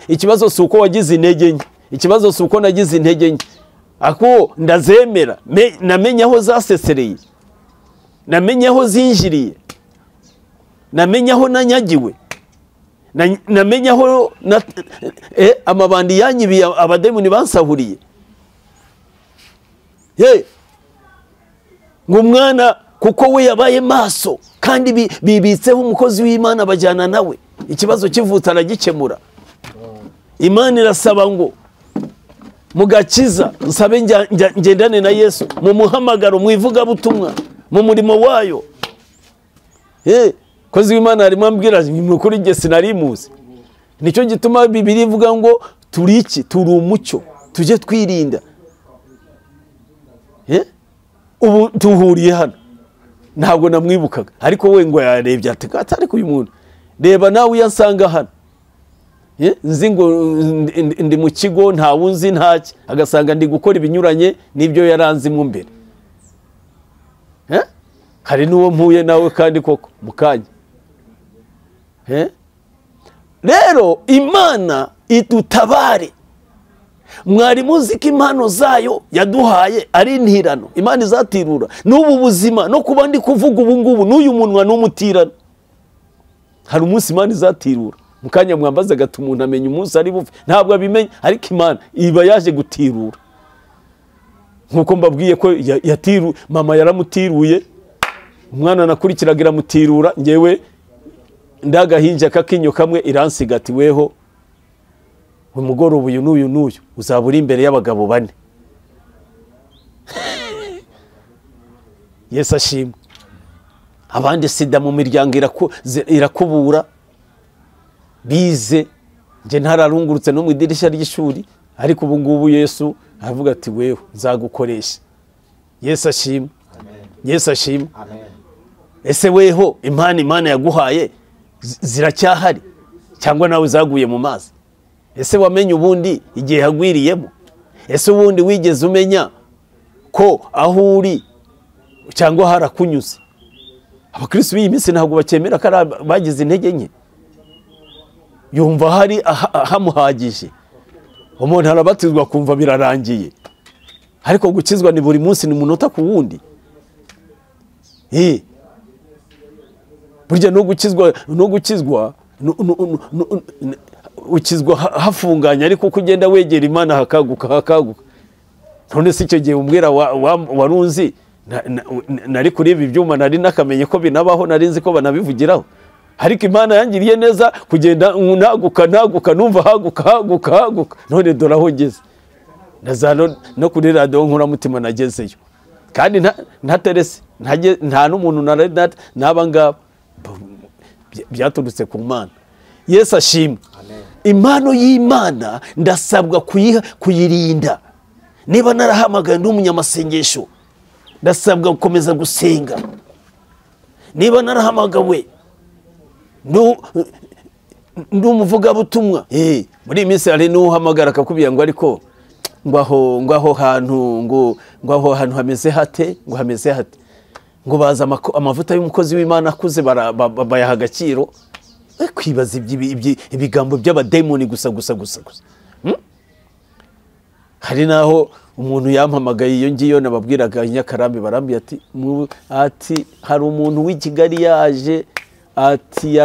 Ikibazo si uko wagize intege nke, ikibazo si uko nagize intege nke, ako ndazemera, namenye aho zasesereye, namenye aho zinjiriye, namenye aho nanyagiwe, namenye aho amabandi yanyibiye, abademoni bansahuriye. Ngo umwana kuko we yabaye maso kandi bibitseho umukozi w'Imana bajyana nawe, ikibazo kivutse aragikemura. Imana irasaba ngo mugakiza nsabe ngendane na Yesu mu muhamagaro, mu ivugabutumwa, mu murimo wayo. Kozi w'Imana arimo ambwira kuri njye sinari muzi. Nicyo gituma Bibiliya ivuga ngo turi iki? Turi umucyo, tujye twirinda. Ubu tuhuriye hano ntabwo namwibukaga, ariko we ngo yarebye ati ariko uyu muntu reba nawe uyansanga hano, nzi ngo ndi mu kigo nta wunzi ntaki, agasanga ndi gukora ibinyuranye n'ibyo yaranzimo mbere. Hari n'uwo mpuye nawe kandi koko mukanya. Rero Imana idutabare. Mwari muzi ko impano zayo yaduhaye ari intirano, Imana izatirura n'ubu buzima, no kuba ndi kuvuga ubu ngubu n'uyu munwa n'umutirano. Hari umunsi Imana izatirura. Mukanya mwambaza gata umuntu amenya umunsi ari bupfe, ntabwo abimenya, ariko Imana iba yaje gutirura. Nkuko mbabwiye ko yatiru, mama yaramutiruye, umwana nakurikiraga iramutirura, ngewe ndagahinja kakinyo kamwe iransiga ati weho umugoroba uyu n'uyu n'uyu uzaba uri imbere y'abagabo bane. Yesu ashimwe. Abandi sida mu miryango irakubura, bize nje ntararungurutse no mu idirishya ry'ishuri, ariko ubu ngubu Yesu aravuga ati wewe nzagukoresha. Yesu ashimwe. Yesu ashimwe. Ese weho impano Imana yaguhaye ziracyahari cyangwa nawe zaguye mu mazi? Ese wamenye ubundi igihe hagwiriyemo? Ese ubundi wigeze umenya Ko aho uri cyangwa harakunyuze. Abakristo b'iyi minsi ntabwo bakemera ko bagize intege nke, yumva hari hamuhagije. Umuntu arabatizwa kumva birarangiye, ariko gukizwa ni buri munsi, ni umunota ku wundi. Burya no gukizwa ukizwa hafunganya, ariko uko ugenda wegera Imana hakaguka hakaguka. None se icyo gihe umbwira warunzi nari kuri ibi byuma, nari nakamenye ko binabaho, nari nzi ko banabivugiraho, ariko Imana yangiriye neza kugenda naguka naguka, numva haguka haguka haguka, none dore aho ngeze. No kuri radiyo Nkuramutima nagezeyo, kandi ntaterese, nta n'umuntu n'aba ngaba, byaturutse ku Mana. Yesu ashimwe. Impano y'Imana ndasabwa kuyirinda. Niba narahamagaye ndi umunyamasengesho, ndasabwa gukomeza gusenga. Niba narahamagawe ndi umuvugabutumwa, muri iyi minsi hari n'uhamagara akakubwira ngo ariko ngo aho hantu ngo aho hantu hameze hate, ngo hameze hate, ngo baza amavuta y'umukozi w'Imana akuze bayaha agaciro. Kwibaza ibigambo by'abademoni gusa gusa gusa gusa. Hari naho umuntu yampamagaye iyo ngiyo nababwiraga Nyakarambi, barambye ati hari umuntu w'i Kigali yaje, ati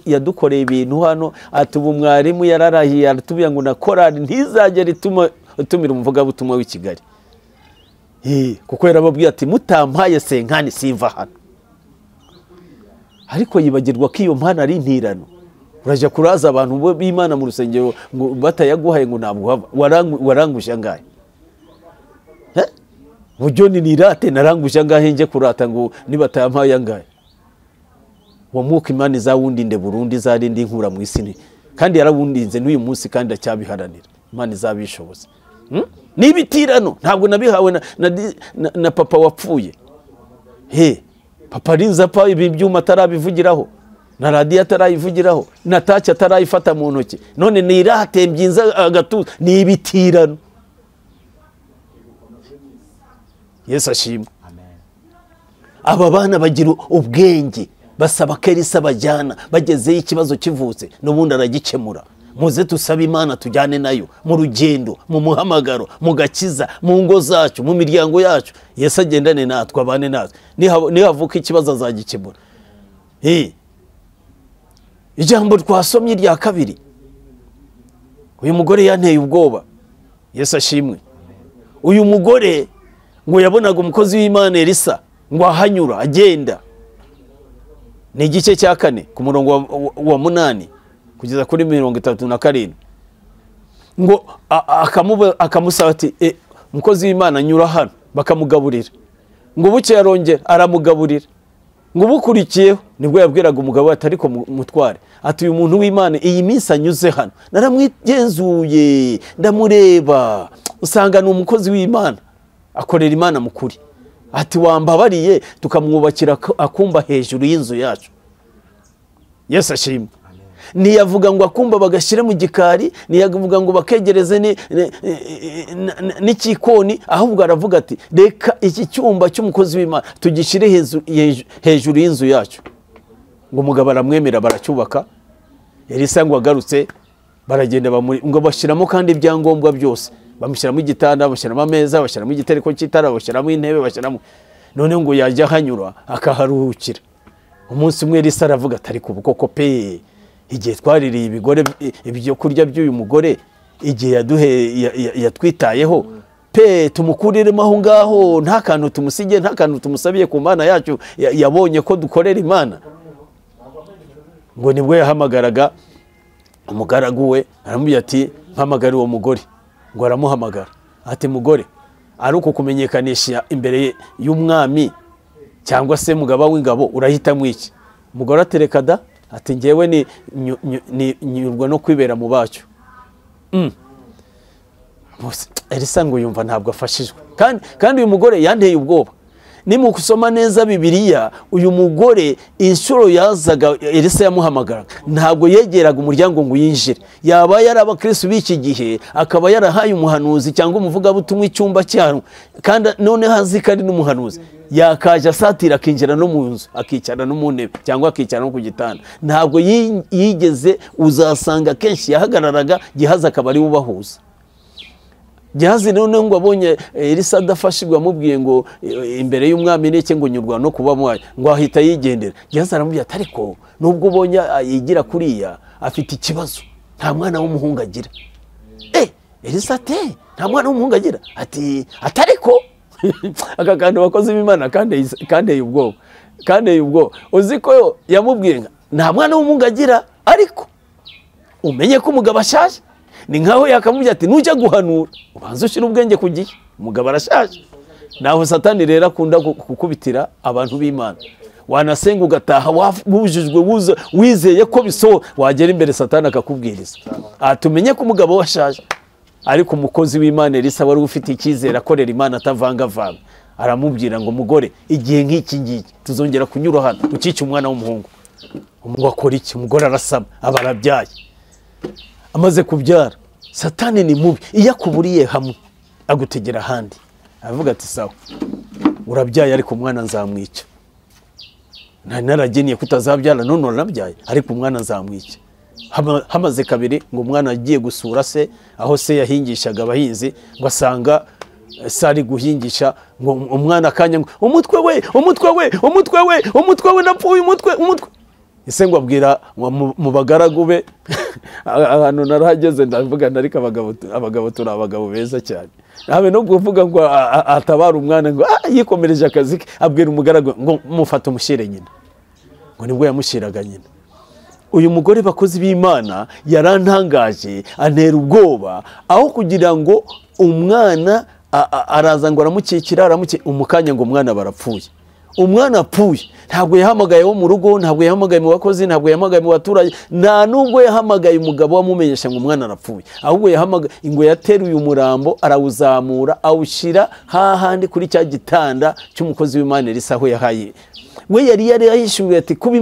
yadukoreye ibintu hano, ati ubu mwarimu yararahiye aratubwira ngo na korali ntizagera itumira umuvugabutumwa w'i Kigali. Kuko yarababwiye ati mutampaye senkani simva hano. Ariko yibagirwa ko iyo mpano ari intirano. Urajya kuraza abantu b'Imana mu rusengero ngo batayaguhaye ngo ntabwo waranguje angahe? Buryo ni nirate naranguje angahe nje kurata ngo nibatayampaye angahe? Uwo mwuka Imana izawundinde burundu, izarinde inkura mu isi, kandi yarawundinze n'uyu munsi, kandi acyabiharanira. Imana izabishoboza. N'ibitirano ntabwo nabihawe na papa wapfuye. Papa rinza pa ibi byuma atarabivugiraho, na radiyo atarayivugiraho, na taci atarayifata mu ntoki, none nirate mbyinza agatuza. Ni ibitirano. Yesu ashimwe. Aba bana bagira ubwenge, basaba ko Elisa bajyana, bagezeyo ikibazo kivutse n'ubundi aragikemura. Muze tusabe Imana tujyane nayo mu rugendo, mu muhamagaro, mu gakiza, mu ngo zacu, mu miryango yacu. Yesu agendane natwe, abane natwe. Nihavuka ikibazo azagikemura. Ijambo twasomye rya kabiri, uyu mugore yanteye ubwoba. Yesu ashimwe. Uyu mugore ngo yabonaga umukozi w'Imana Elisa ngo ahanyura agenda. Ni igice cya 4 ku murongo wa 8 kugeza kuri 37. Ngo akamusaba ati umukozi w'Imana nyura hano, bakamugaburira. Ngo buke yarongera aramugaburira. Ngo bukurikiyeho nibwo yabwiraga umugabo ati ariko mutware, ati uyu muntu w'Imana iyi minsi anyuze hano naramwigenzuye ndamureba, usanga ni umukozi w'Imana, akorera Imana mukuri. Ati wambabariye tukamwubakira akumba hejuru y'inzu yacu. Yesu ashimwe. Niyavuga ngo akumba bagashyire mu gikari, niyavuga ngo bakegereze n'ikikoni, ahubwo aravuga ati reka iki cyumba cy'umukozi w'Imana tugishyire hejuru y'inzu yacu. Ngo umugabo aramwemera baracyubaka. Elisa ngo agarutse baragenda ngo bashyiramo kandi ibyangombwa byose, bamushyiramo igitanda, bashyiramo ameza, bashyiramo igitereko cy'itara, bashyiramo intebe, bashyiramo. None ngo yajya hanyura akaharuhukira. Umunsi umwe Elisa aravuga ati ariko koko pe, igihe twaririye ibigore ibyo kurya by'uyu mugore, igihe yatwitayeho pe, tumukuriremo aho ngaho, nta kantu tumusige, nta kantu tumusabiye ku Mana yacu, yabonye ko dukorera Imana. Ngo nibwo yahamagaraga umugaragu we, aramubwira ati mpamagara uwo mugore. Ngo aramuhamagara ati mugore, ari uko kumenyekanisha imbere y'umwami cyangwa se mugaba w'ingabo urahitamo iki? Umugore atereka da, ati ngewe ni nyurwa no kwibera mu bacu. Elisa ngo yumva ntabwo afashijwe. Kandi uyu mugore yanteye ubwoba. Nimukusoma neza Bibiliya, uyu mugore inshuro yazaga Elisa yamuhamagaraga ntabwo yegeraga umuryango ngo yinjire. Yaba yari abakristo b'iki gihe akaba yarahaye umuhanuzi cyangwa umuvugabutumwa icyumba cyaho, kandi none hazi kandi n'umuhanuzi yakaje asatira akinjira no mu nzu, akicara no mu ntebe cyangwa akicara no ku gitanda. Ntabwo yigeze, uzasanga kenshi yahagararaga Gihazi akaba ari ubahuza. Gihazi none ngo abonye Elisa adafashirwa, amubwiye ngo imbere y'umwami n'iki ngo nyurwa no kuba mwaye, ngo ahita yigendera. Gihazi aramubwira ati ariko nubwo ubonye yigira kuriya afite ikibazo, nta mwana w'umuhungu agira. Elisa ati nta mwana w'umuhungu agira, ati atariko aka kantu bakoze b'Imana kandeye ubwoba, kandeye ubwoba. Uzi ko yamubwiye nta mwana w'umuhungu agira, ariko umenye ko umugabo ashaje. Ni nkaho yakamubwira ati nujya guhanura ubanza ushyira ubwenge ku gihe, umugabo arashaje. Naho Satani rero akunda gukubitira abantu b'Imana. Wanasenga ugataha wujujwe wizeye ko biso, wagera imbere Satani akakubwiriza atumenye ko umugabo washaje. Ariko umukozi w'Imana Elisa wari ufite icyizere akorera Imana atavangavanga, aramubwira ngo mugore, igihe nk'iki ngiki tuzongera kunyura hano ukice umwana w'umuhungu. Ngo akora iki? Umugore arasama, aba arabyaye. Amaze kubyara, Satani ni mubi, iyo akuburiye hamwe agutegera ahandi. Aravuga ati sawa, urabyaye ariko umwana nzamwica. Narageniye kutazabyara none urabyaye, ariko umwana nzamwica. Hamaze kabiri ngo umwana agiye gusura se aho se yahingishaga abahinzi, ngo asanga se ari guhingisha, ngo umwana akanya ngo umutwe we, umutwe we, umutwe we, umutwe we, napfuye umutwe, umutwe. Ese ngo abwira mu bagaragu be. Ahantu narahageze ndavuga ariko abagabo turi abagabo beza cyane. Habe no kuvuga ngo atabara umwana ngo yikomereje akazi ke, abwira umugaragu ngo mufate umushyire nyina. Ngo nibwo yamushyiraga nyina. Uyu mugore bakozi b'Imana yarantangaje, antera ubwoba, aho kugira ngo umwana araza ngo aramukikira, umukanya ngo umwana barapfuye. Umwana apfuye ntabwo yahamagaye wo mu rugo, ntabwo yahamagaye mu bakozi, ntabwo yahamagaye mu baturage, nta nubwo yahamagaye umugabo wamumenyesha ngo umwana arapfuye. Ahubwo yahamagaye ngo yateruye umurambo arawuzamura awushyira hahandi kuri cya gitanda cy'umukozi w'Imana Elisa aho yahaye. We yari yarahishuye ati kuba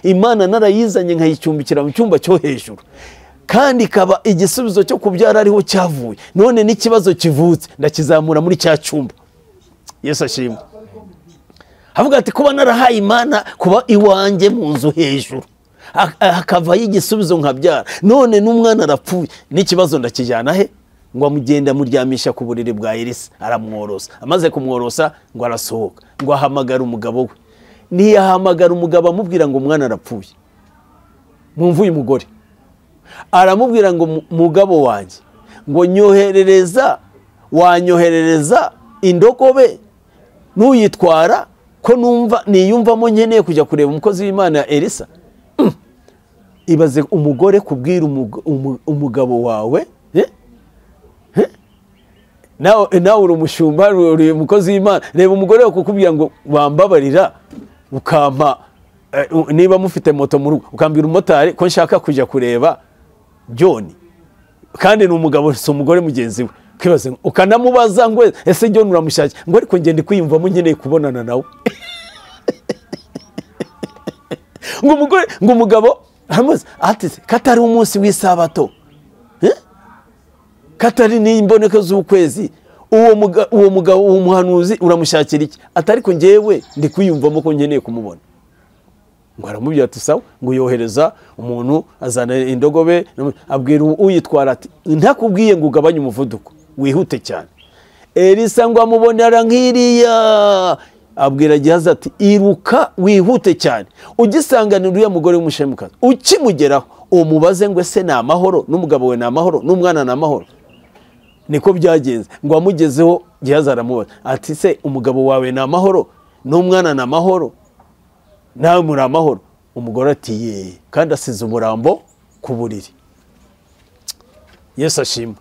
Imana narayizanye nkayicumbikira mu cyumba cyo hejuru, kandi ikaba igisubizo cyo kubyara ariho cyavuye, none n'ikibazo kivutse ndakizamura muri cya cyumba. Yesu ashimwe. Avuga ati kuba narahaye Imana kuba iwanjye mu nzu hejuru, hakavayo igisubizo nkabyara, none n'umwana arapfuye n'ikibazo ndakijyana he? Ngo amugenda amuryamisha ku buriri bwa Elisa, aramworosa. Amaze kumworosa ngo arasohoka, ngo ahamagara umugabo we. Ntiyahamagara umugabo amubwira ngo umwana arapfuye. Mwumva uyu mugore aramubwira ngo mugabo wanjye, ngo nyoherereza, wanyoherereza indogobe nuyitwara, ko numva niyumvamo nkeneye kujya kureba umukozi w'Imana Elisa. Ibaze umugore kubwira umugabo wawe, nawe uri umushumba, uri umukozi w'Imana, reba umugore wawe kukubwira ngo wambabarira ukampa, niba mufite moto mu rugo ukambwira umumotari ko nshaka kujya kureba John, kandi ni umugabo si umugore mugenzi we. Ukibaza ukanamubaza ngo ese John uramushaka, ngo ariko ngende kwiyumvamo nkeneye kubonana nawe. Ngo umugore, ngo umugabo aramubaza ati katari umunsi w'isabato, katari n'imboneko z'ukwezi, uwo mugabo uwo muhanuzi uramushakira iki? Atariko ngewe ndi kwiyumvamo ko nkeneye kumubona. Ngo aramubwira ati sawa, ngo yohereza umuntu azana indogobe, abwira uyitwara ati ntakubwiye ngo ugabanye umuvuduko wihute cyane. Elisa ngo amubonera nk'iriya, abwira Gihazi ati iruka wihute cyane, ugisanganira uriya mugore w'umushemukazi, ukimugeraho umubaze ngo ese ni amahoro, n'umugabo we ni amahoro, n'umwana ni amahoro. Niko byagenze. Ngo amugezeho Gihazi aramubaza ati se umugabo wawe ni amahoro, n'umwana ni amahoro, nawe muri amahoro? Umugore ati ye, kandi asize umurambo ku buriri. Yesu ashimwe.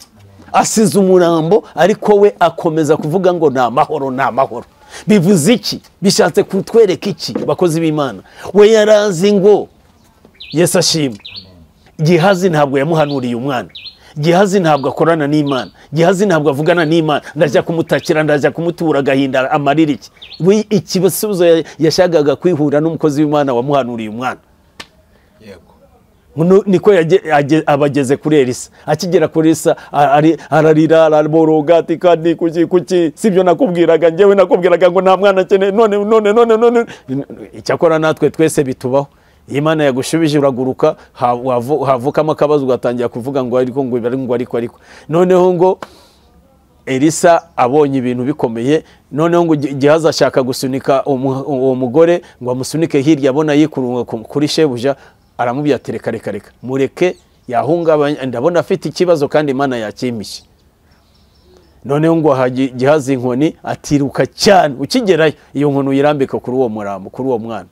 Asize umurambo, ariko we akomeza kuvuga ngo ni amahoro, ni amahoro. Bivuze iki? Bishatse kutwereka iki bakozi b'Imana? We yarazi ngo Yesu ashimwe. Gihazi ntabwo yamuhanuriye umwana. Gihazi ntabwo akorana n'Imana, Gihazi ntabwo avugana n'Imana, ndajya kumutakira, ndajya kumutura agahinda amarira iki. We ikibasubizo yashakaga kwihura n'umukozi w'Imana wamuhanuriye umwana. Yego. Niko abageze kuri Elisa. Akigera kuri Elisa ararira, araboroga ati kandi kuki sibyo nakubwiraga, njyewe nakubwiraga ngo nta mwana akeneye, none none none none. Icyakora natwe twese bitubaho. Imana yagushubije uraguruka, havukamo akabazo ugatangira kuvuga ngo ariko ngo ngo ariko ariko. Noneho ngo Elisa abonye ibintu bikomeye, noneho ngo Gihazi ashaka gusunika uwo mugore ngo amusunike hirya, abona yikurunga kuri shebuja, aramubwira ati reka reka reka mureke yahungabanya, ndabona afite ikibazo kandi Imana yakimishye. Noneho ngo Gihazi inkoni atiruka cyane, ukigerayo iyo nkoni uyirambika kuri uwo murambo, kuri uwo mwana.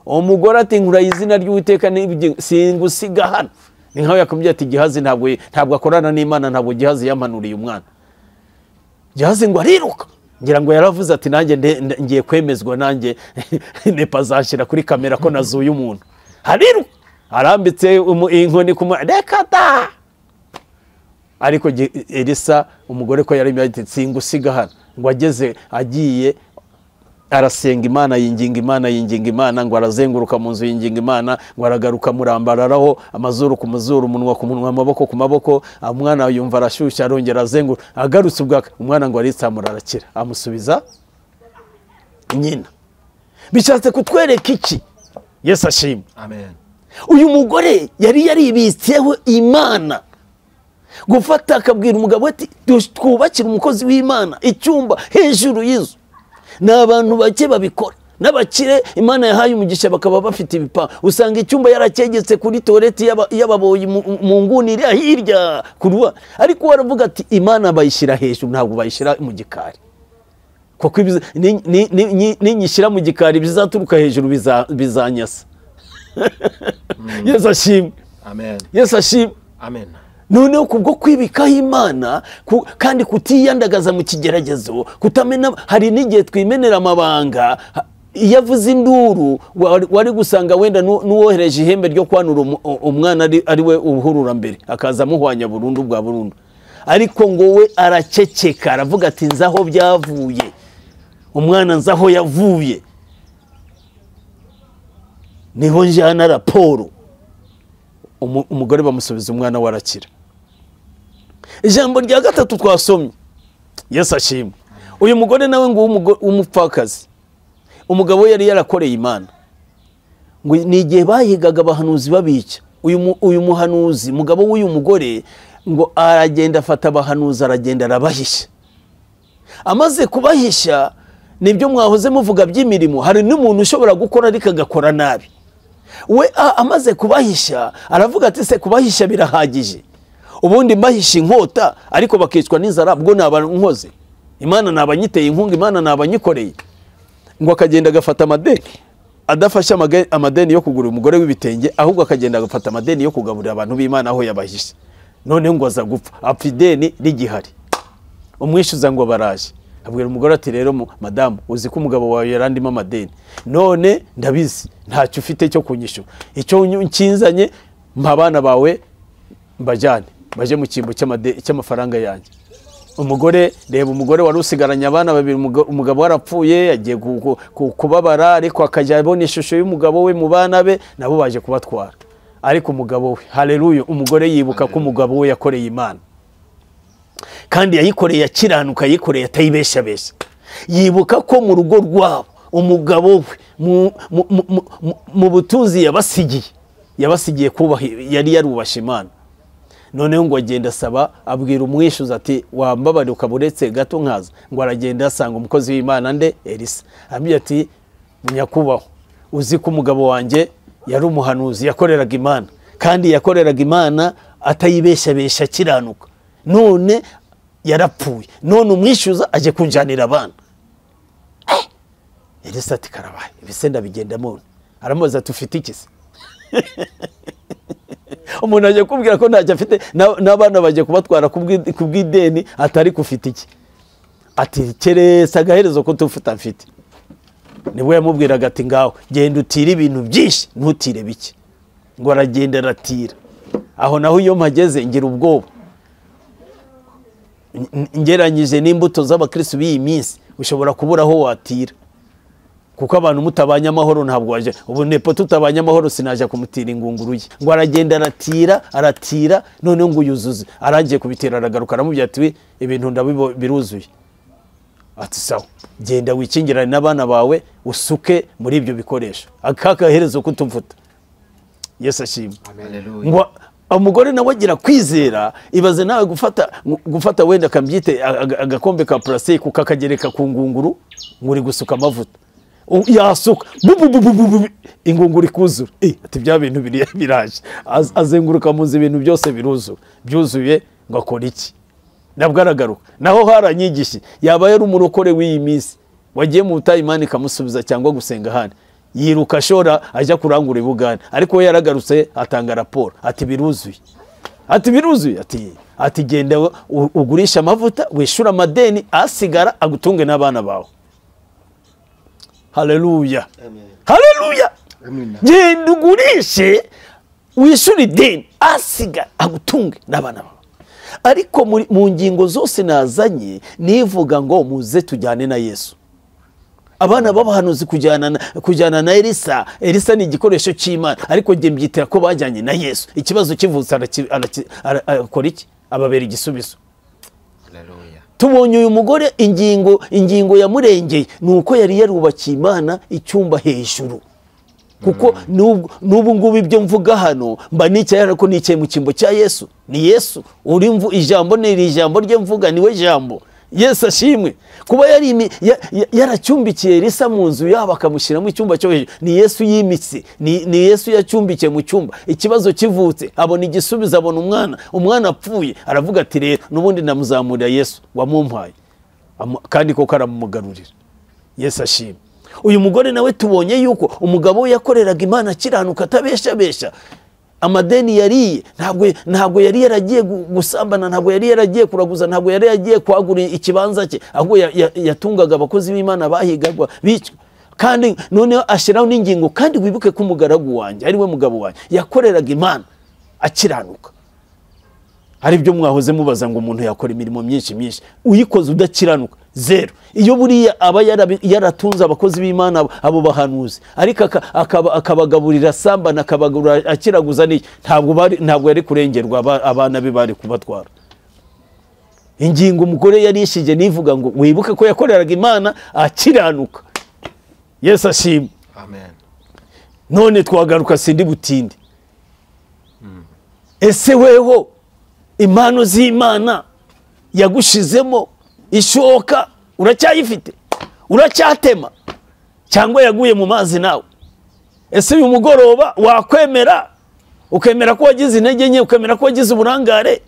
Uwo mugore ati nkuraye izina ry'Uwiteka singusiga hano. Ni nkaho yakamubwiye ati Gihazi ntabwo akorana n'Imana, ntabwo Gihazi yampanuriye umwana. Gihazi ngo ariruka, ngira ngo yaravuze ati nanjye ngiye kwemezwa, nanjye nepa zashyira kuri kamera ko nazuye umuntu. Ariruka arambitse inkoni ku reka da. Ariko Elisa umugore ko yari ati singusiga hano, ngo ageze agiye arasenga Imana, yinginga Imana, yinginga Imana, ngo arazenguruka mu nzu yinginga Imana, ngo aragaruka murambararaho, amazuru ku mazuru, umunwa ku munwa, amaboko ku maboko, umwana yumva arashyushya, arongera azenguruka, agarutse ubwaka umwana ngo aritsamura arakira, amusubiza nyina. Bishatse kutwereka iki? Yesu ashimwe. Amen. Uyu mugore yari yaribitseho Imana, gufata akabwira umugabo ati twubakire umukozi w'Imana icyumba hejuru y'inzu. Ni abantu bake babikora, n'abakire Imana yahaye umugisha bakaba bafite ibipa, usanga icyumba yaracyegetse kuri toilette y'ababoyi mu nguni iri hirya kuruwa, ariko waravuga ati Imana bayishyira hejuru, ntabwo bayishyira mu gikari, kuko ninyishyira mu gikari bizaturuka hejuru bizanyasa. Yesu ashimwe. Amen. Yesu ashimwe. Amen. Noneho kubwo kwibikaho Imana kandi kutiyandagaza mu kigeragezo, kutamena, hari n'igihe twimenera amabanga. Iyo avuze induru wari gusanga wenda n'uwohereje ihembe ryo kwanura umwana ari we uhurura mbere, akaza amuhwanya burundu bwa burundu. Ariko ngo we araceceka, aravuga ati nzaho byavuye, umwana nzaho yavuye, niho njyana raporo. Umugore bamusubiza umwana we arakira. Ijambo rya gatatu twasomye, Yesu ashimwe. Uyu mugore nawe ngo w'umupfakazi, umugabo yari yarakoreye Imana, ngo ni igihe bahigaga abahanuzi babica. Uyu muhanuzi, mugabo w'uyu mugore, ngo aragenda afata abahanuzi, aragenda arabahisha. Amaze kubahisha, nibyo mwahoze muvuga by'imirimo, hari n'umuntu ushobora gukora ariko agakora nabi. We amaze kubahisha aravuga ati se kubahisha birahagije, ubundi mbahisha inkota ariko bakicwa n'inzara, bwo naba nkoze Imana, nabanyiteye inkunga, Imana nabanyikoreye. Ngo akagenda agafata amadeni, adafashe amadeni yo kugura umugore w'ibitenge, ahubwo akagenda agafata amadeni yo kugaburira abantu b'Imana aho yabahishe. None ngo aza gupfa, apfa ideni rigihari. Umwishyuza ngo baraje, abwira umugore ati rero madamu, uzi ko umugabo wawe yarandimo amadeni, none ndabizi ntacyo ufite cyo kunyishyura, icyo nkinzanye mpa abana bawe mbajyane baje mu cyimbo cy'amafaranga yanjye. Umugore, reba umugore wari usigaranye abana babiri, umugabo warapfuye, agiye kubabara, ariko akajya abona ishusho y'umugabo we mu bana be, nabo baje kubatwara. Ariko umugabo we, haleluya, umugore yibuka ko umugabo we yakoreye Imana, kandi yayikoreye akiranuka, yayikoreye atayibeshabesha. Yibuka ko mu rugo rwabo umugabo we mu butunzi yabasigiye kubaha, yari yarubashe Imana. Noneho ngo agenda asaba, abwira umwishyuza ati wambabare ukaburetse gato nkaza. Ngo aragenda asanga umukozi w'Imana nde, Elisa, amubwira ati nyakubahwa, uzi ko umugabo wanjye yari umuhanuzi, yakoreraga Imana, kandi yakoreraga Imana atayibeshabesha, akiranuka, none yarapfuye, none umwishyuza aje kunjanira abana. Elisa ati karabaye, ibise ndabigendamo. Aramubaza ati ufite iki se? Umuntu aje kubwira ko ntacyo afite, n'abana baje kubatwara kubw'ideni, atari kufite iki? Ati keresa agaherezo ko tufuta mfite. Nibwo yamubwiraga ati ngaho genda utire ibintu byinshi ntutire bike. Ngo aragenda aratira. Aho naho iyo mpageze ngira ubwoba. Ngeranyije n'imbuto z'abakristo b'iyi minsi, ushobora kubura aho watira, kuko abantu mutabanye amahoro ntabwo waje. Ubu nepo tutabanye amahoro sinaje kumutira ingunguru ye. Ngo aragenda aratira aratira, noneho ngo yuzuze, arangiye kubitira aragaruka aramubwira ati ibintu ndabibo biruzuye. Ati sawa, genda wikingirane n'abana bawe usuke muri ibyo bikoresho, akakaherezo kutumvuta. Yesu ashimwe. Ngo umugore nawe agira kwizera. Ibaze nawe gufata wenda kambyite agakombe ka plastique ukakagereka ku ngunguru ngo uri gusuka amavuta, yasuka ingunguru ikuzura. Ati bya bintu biraje, azenguruka mu nzu ibintu byose biruzura, byuzuye. Ngo akora iki? Nabwo aragaruka. Naho haranyigishe yaba yari umurokore w'iyi minsi wagiye mu butayu Imana ikamusubiza cyangwa gusenga ahandi, yiruka ashora ajya kurangura i Bugande, ariko we yaragarutse atanga raporo ati biruzuye, ati biruzuye, ati genda ugurisha amavuta wishyura amadeni asigara agutunge n'abana bawe. Haleluya, haleluya. Genda ugurishe wishyura ideni asigara agutunge n'abana bawe. Ariko mu ngingo zose nazanye nivuga ngo muze tujyane na Yesu. Abana b'abahanuzi kujyana na Elisa. Elisa ni igikoresho cy'Imana, ariko njye mbyitira ko bajyanye na Yesu. Ikibazo kivutse arakora iki? Ababera igisubizo. Tubonye uyu mugore ingingo yamurengeye ni uko yari yarubakiye Imana icyumba hejuru. Kuko n'ubu ngubu ibyo mvuga hano mba nicaye ariko nicaye mu cyimbo cya Yesu. Ni Yesu uri ijambo, ni ijambo rye mvuga, niwe jambo. Yesu ashimwe. Kuba yari yaracyumbikiye Elisa mu nzu yabo akamushyiramo icyumba cyo hejuru, ni Yesu yimitse, ni Yesu yacyumbikiye mu cyumba. Ikibazo kivutse abona igisubizo, abona umwana, umwana apfuye aravuga ati rero n'ubundi ndamuzamurira Yesu wamumpaye, kandi koko aramumugarurira. Yesu ashimwe. Uyu mugore nawe tubonye yuko umugabo we yakoreraga Imana akiranuka atabeshabesha. Amadeni yariye ntabwo yari yaragiye gusambana, ntabwo yari yaragiye kuraguza, ntabwo yari yaragiye kwagura ikibanza cye, ahubwo yatungaga abakozi b'Imana bahigagwa bicwa. Kandi noneho ashyiraho n'ingingo, kandi wibuke ko umugaragu wanjye ari we mugabo wanjye yakoreraga Imana akiranuka. Hari ibyo mwahoze mubaza ngo umuntu yakora imirimo myinshi myinshi, uyikoze udakiranuka zero. Iyo buriya aba yaratunze abakozi b'Imana abo bahanuzi, ariko akabagaburira sambana, akabagura akiraguza, ntabwo yari kurengerwa, abana be bari kubatwara. Ingingo umugore yarishije nivuga ngo wibuke ko yakoreraga Imana akiranuka. Yesu ashimwe. Amen. None twagaruka sindi butinde. Ese weho impano z'Imana yagushizemo ishoka uracyayifite? Uracyatema cyangwa yaguye mu mazi nawe? Ese uyu mugoroba wakwemera, ukemera ko wagize intege nke, ukemera ko wagize uburangare,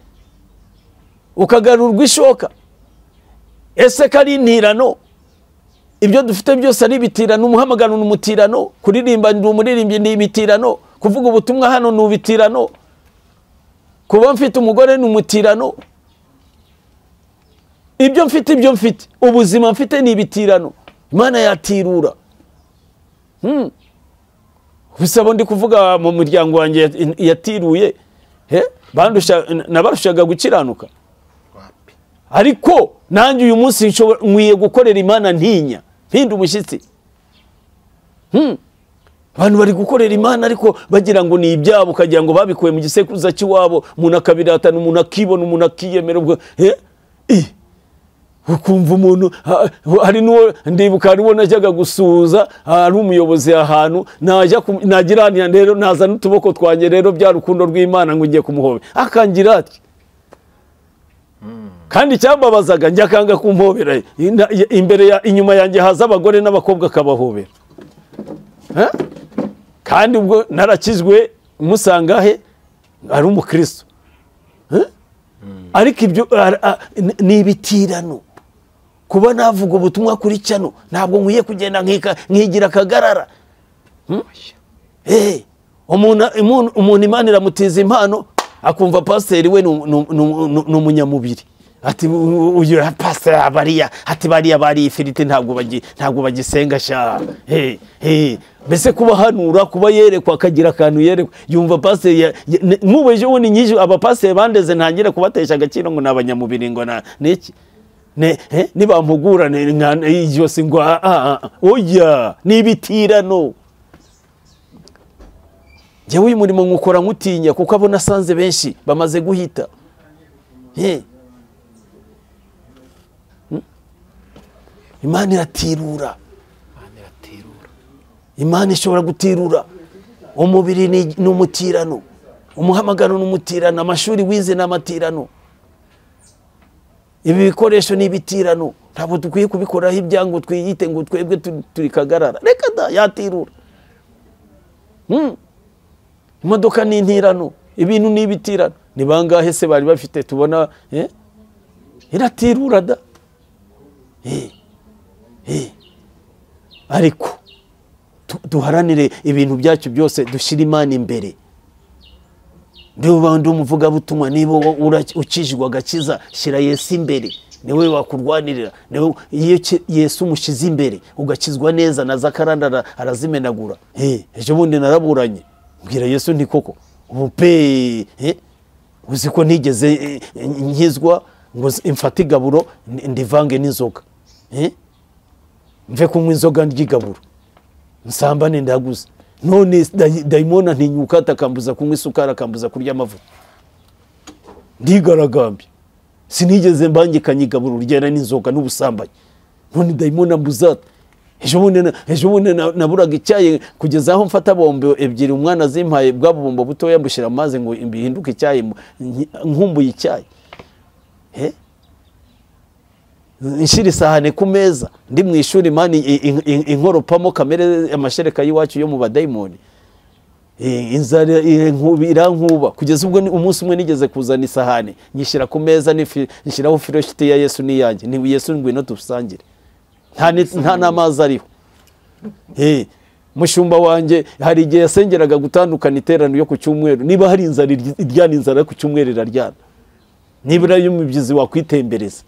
ukagarurwa ishoka? Ese kari intirano? Ibyo dufite byose ari ibitirano, umuhamagaro n'umutirano, kuririmba ndi umuririmbyi ni ibitirano, kuvuga ubutumwa hano ni ubitirano, kuba mfite umugore ni umutirano. Ibyo mfite, ubuzima mfite ni ibitirano. Imana yatirura. Bisabo ndi kuvuga mu muryango wanjye yatiruye, nabarushaga gukiranuka. Ariko nanjye uyu munsi nkwiye gukorera Imana ntinya, mpinda umushyitsi. Abantu bari gukorera Imana ariko bagira ngo ni ibyabo, ukagira ngo babikuye mu gisekuruza cy'iwabo, umuntu akabiratana, umuntu akibona, umuntu akiyemera ubwo. Ukumva umuntu hari n'uwo ndibuka, hari uwo najyaga gusuhuza, ari umuyobozi ahantu, nagira rero naza n'utuboko twanjye rero bya rukundo rw'Imana ngo ngiye kumuhobera, akangira ati. Kandi icyambabazaga njya akanga kumpobera, imbere inyuma yanjye haza abagore n'abakobwa akabahobera. Kandi ubwo narakizwe musanga he ari umukristo. Ariko ibyo ni ibitirano. Kuba navuga ubutumwa kuri cyano ntabwo nkwiye kugenda nkigira akagarara. Umuntu Imana iramutiza impano akumva pasiteri we ni umunyamubiri, Ati uyu pastor bariya, ati bariya bari ifiriti ntabwo bagisenga sha. Mbese kubahanura, kuba yerekwa akagira akantu yerekwa, yumva pastor nk'ubu ubundi nyije abapasiteri bandeze ntangire kubatesha agaciro ngo n'abanyamubiri ngo na niki ne nibampugura ijosi ngo oya nibitirano. Njyewe uyu murimo nkukora nkutinya kuko abo nasanze benshi bamaze guhita. Imana iratirura. Imana ishobora gutirura. Umubiri ni umutirano, umuhamagaro ni umutirano, amashuri wize ni amatirano, ibi bikoresho ni ibitirano. Ntabwo dukwiye kubikoraho ibyango twiyite ngo twebwe turi kagarara. Reka da, yatirura. Imodoka ni intirano, ibintu ni ibitirano. Ni bangahe se bari bafite tubona iratirura da. Ariko duharanire ibintu byacu byose, dushyire Imana imbere. Niba ndi umuvugabutumwa, niba ukijijwe agakiza, shyira Yesu imbere, niwe wakurwanirira. Iyo Yesu umushyize imbere ugakizwa neza, na zakaranda arazimenagura. Ejo bundi naraburanye mbwira Yesu nti koko ubu pe uzi ko ntigeze nkizwa ngo mfate igaburo ndivange n'inzoga, mve kunywa inzoga ry'igaburo nsambane ndaguze. None dayimona ntinyuka atakambuza kunywa isukari, akambuza kurya amavuta. Ndigaragambye, sinigeze mbangikanya igaburo ryera n'inzoga n'ubusambanyi. None dayimona mbuza. Ejo bundi naburaga icyayi kugeza aho mfata bombo ebyiri umwana zimpaye, bwa bubombo butoya mbushyira amazi ngo bihinduke icyayi, nkumbuye icyayi. Nshira isahane ku meza ndi mu ishuri, mani inkoropamo kamere amashereka y'iwacu yo mu badayimoni. Inzara irankuba kugeza ubwo umunsi umwe nigeze kuzana isahane nyishyira ku meza, nishyiraho filoshiti ya Yesu n'iyanjye, ni Yesu ngwino dusangire, nta n'amazi ariho. Mushumba wanjye hari igihe yasengeraga gutandukana iteraniro yo ku cyumweru, niba hari inzara iryana, inzara yo ku cyumweru iraryana, nibura y'umubyizi wakwitembereza.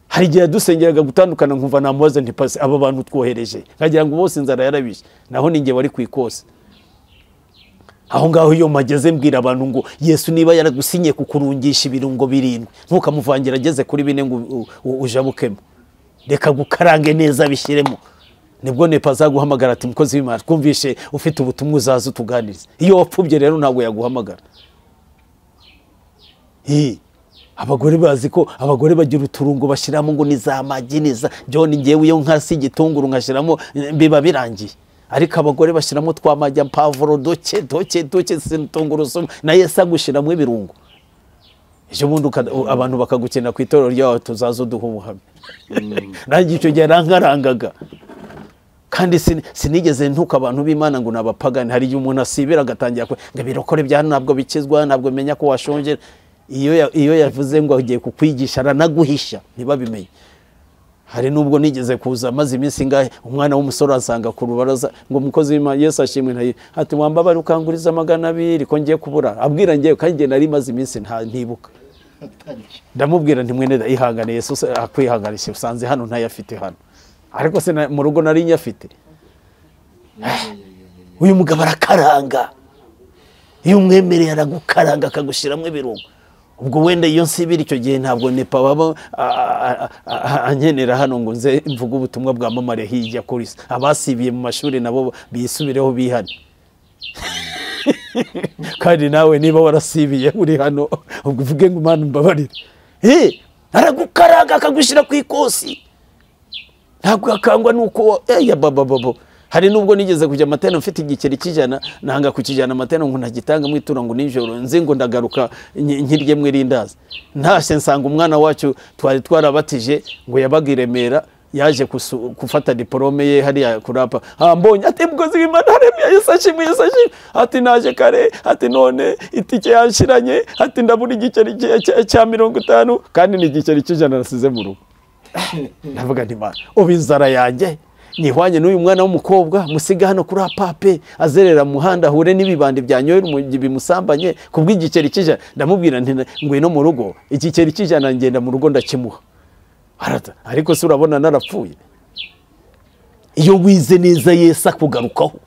Hari igihe yadusengeraga gutandukana nkumva namubaze nti pasi aba bantu twohereje, nkagira ngo bose inzara yarabishe, naho ninjye wari kwikose. Aho ngaho iyo mageze mbwira abantu ngo Yesu niba yaragusinye kukurungisha ibirungo 7 ntukamuvangira ageze kuri 4 ngo ujabukemo, reka gukarange neza bishyiremo. Nibwo nepa azaguhamagara ati mukozi w'Imana twumvishe ufite ubutumwa uzaza utuganirize. Iyo wapfubye rero ntabwo yaguhamagara. Abagore bazi ko abagore bagira uturungo bashyiramo ngo ni za magi ni za John, ngewe iyo nkasi igitunguru nkashyiramo biba birangiye. Ariko abagore bashyiramo twa magi, pavuro doke doke doke, tungurusumu, na Yesu agushyiramo ibirungo. Ejo bundi abantu bakagukena ku itorero ryawe tuzaza uduha ubuhamya. Nanjye icyo gihe rankarangaga. Kandi sinigeze ntuka abantu b'Imana ngo nabapagani. Hari igihe umuntu asibira agatangira ngo ibirokore bya ntabwo bikizwa, ntabwo menya ko washonje. Iyo yavuze ngo agiye kukwigisha aranaguhisha ntibabimenye. Hari nubwo nigeze kuza maze iminsi ingahe umwana w'umusore asanga ku rubaraza ngo mukozi w'Imana Yesu ashimwe ntayi, ati wambabare ukanguriza 200 ko ngiye kubura. Abwira ngiye kandi ngiye nari maze iminsi ntibuka. Ndamubwira nti mwene ihangane Yesu akwihanganisha, usanze hano ntayafite hano, ariko se mu rugo nari nyafite. Uyu mugabo arakaranga, iyo umwemereye aragukaranga akagushiramo ibirungo. Ubwo wenda iyo nsibira icyo gihe ntabwo nepa baba ankenera hano ngo nze mvuge ubutumwa bwamamare hirya kuri abasibiye mu mashuri nabo bisubireho bihane. Kandi nawe niba warasibiye uri hano ubwo uvuge ngo Imana mbabarire. Aragukaranga akagushyira ku ikosi, ntabwo akangwa nuko ya baba babo. Hari nubwo nigeze kujya amatena mfite igikeri cy'ijana, nanga kukijana amatena ngo ntagitanga mu itura ngo nijoro nzi ngo ndagaruka nkirye mu irindazi. Ntashye nsanga umwana wacu twari twarabatije ngo yabaga i Remera, yaje gufata diplome ye hariya kurapa. Mbonye ati mukozi w'Imana haremye Yesu ashimwe, Yesu ashimwe, ati naje kare, ati none itike yanshiranye, ati ndabura igikeri cya 50 kandi ni igikeri cy'ijana nasize mu rugo. Ndavuga nti Mana ubu inzara yanjye nihwanye n'uyu mwana w'umukobwa musiga hano kuri apape azerera muhanda ahure n'ibibandi byanyoye bimusambanye kubw'igiceri cy'ijana. Ndamubwira nti ngwino mu rugo, igiceri cy'ijana ngenda mu rugo ndakimuha. Ariko se urabona narapfuye? Iyo wize neza Yesu akugarukaho.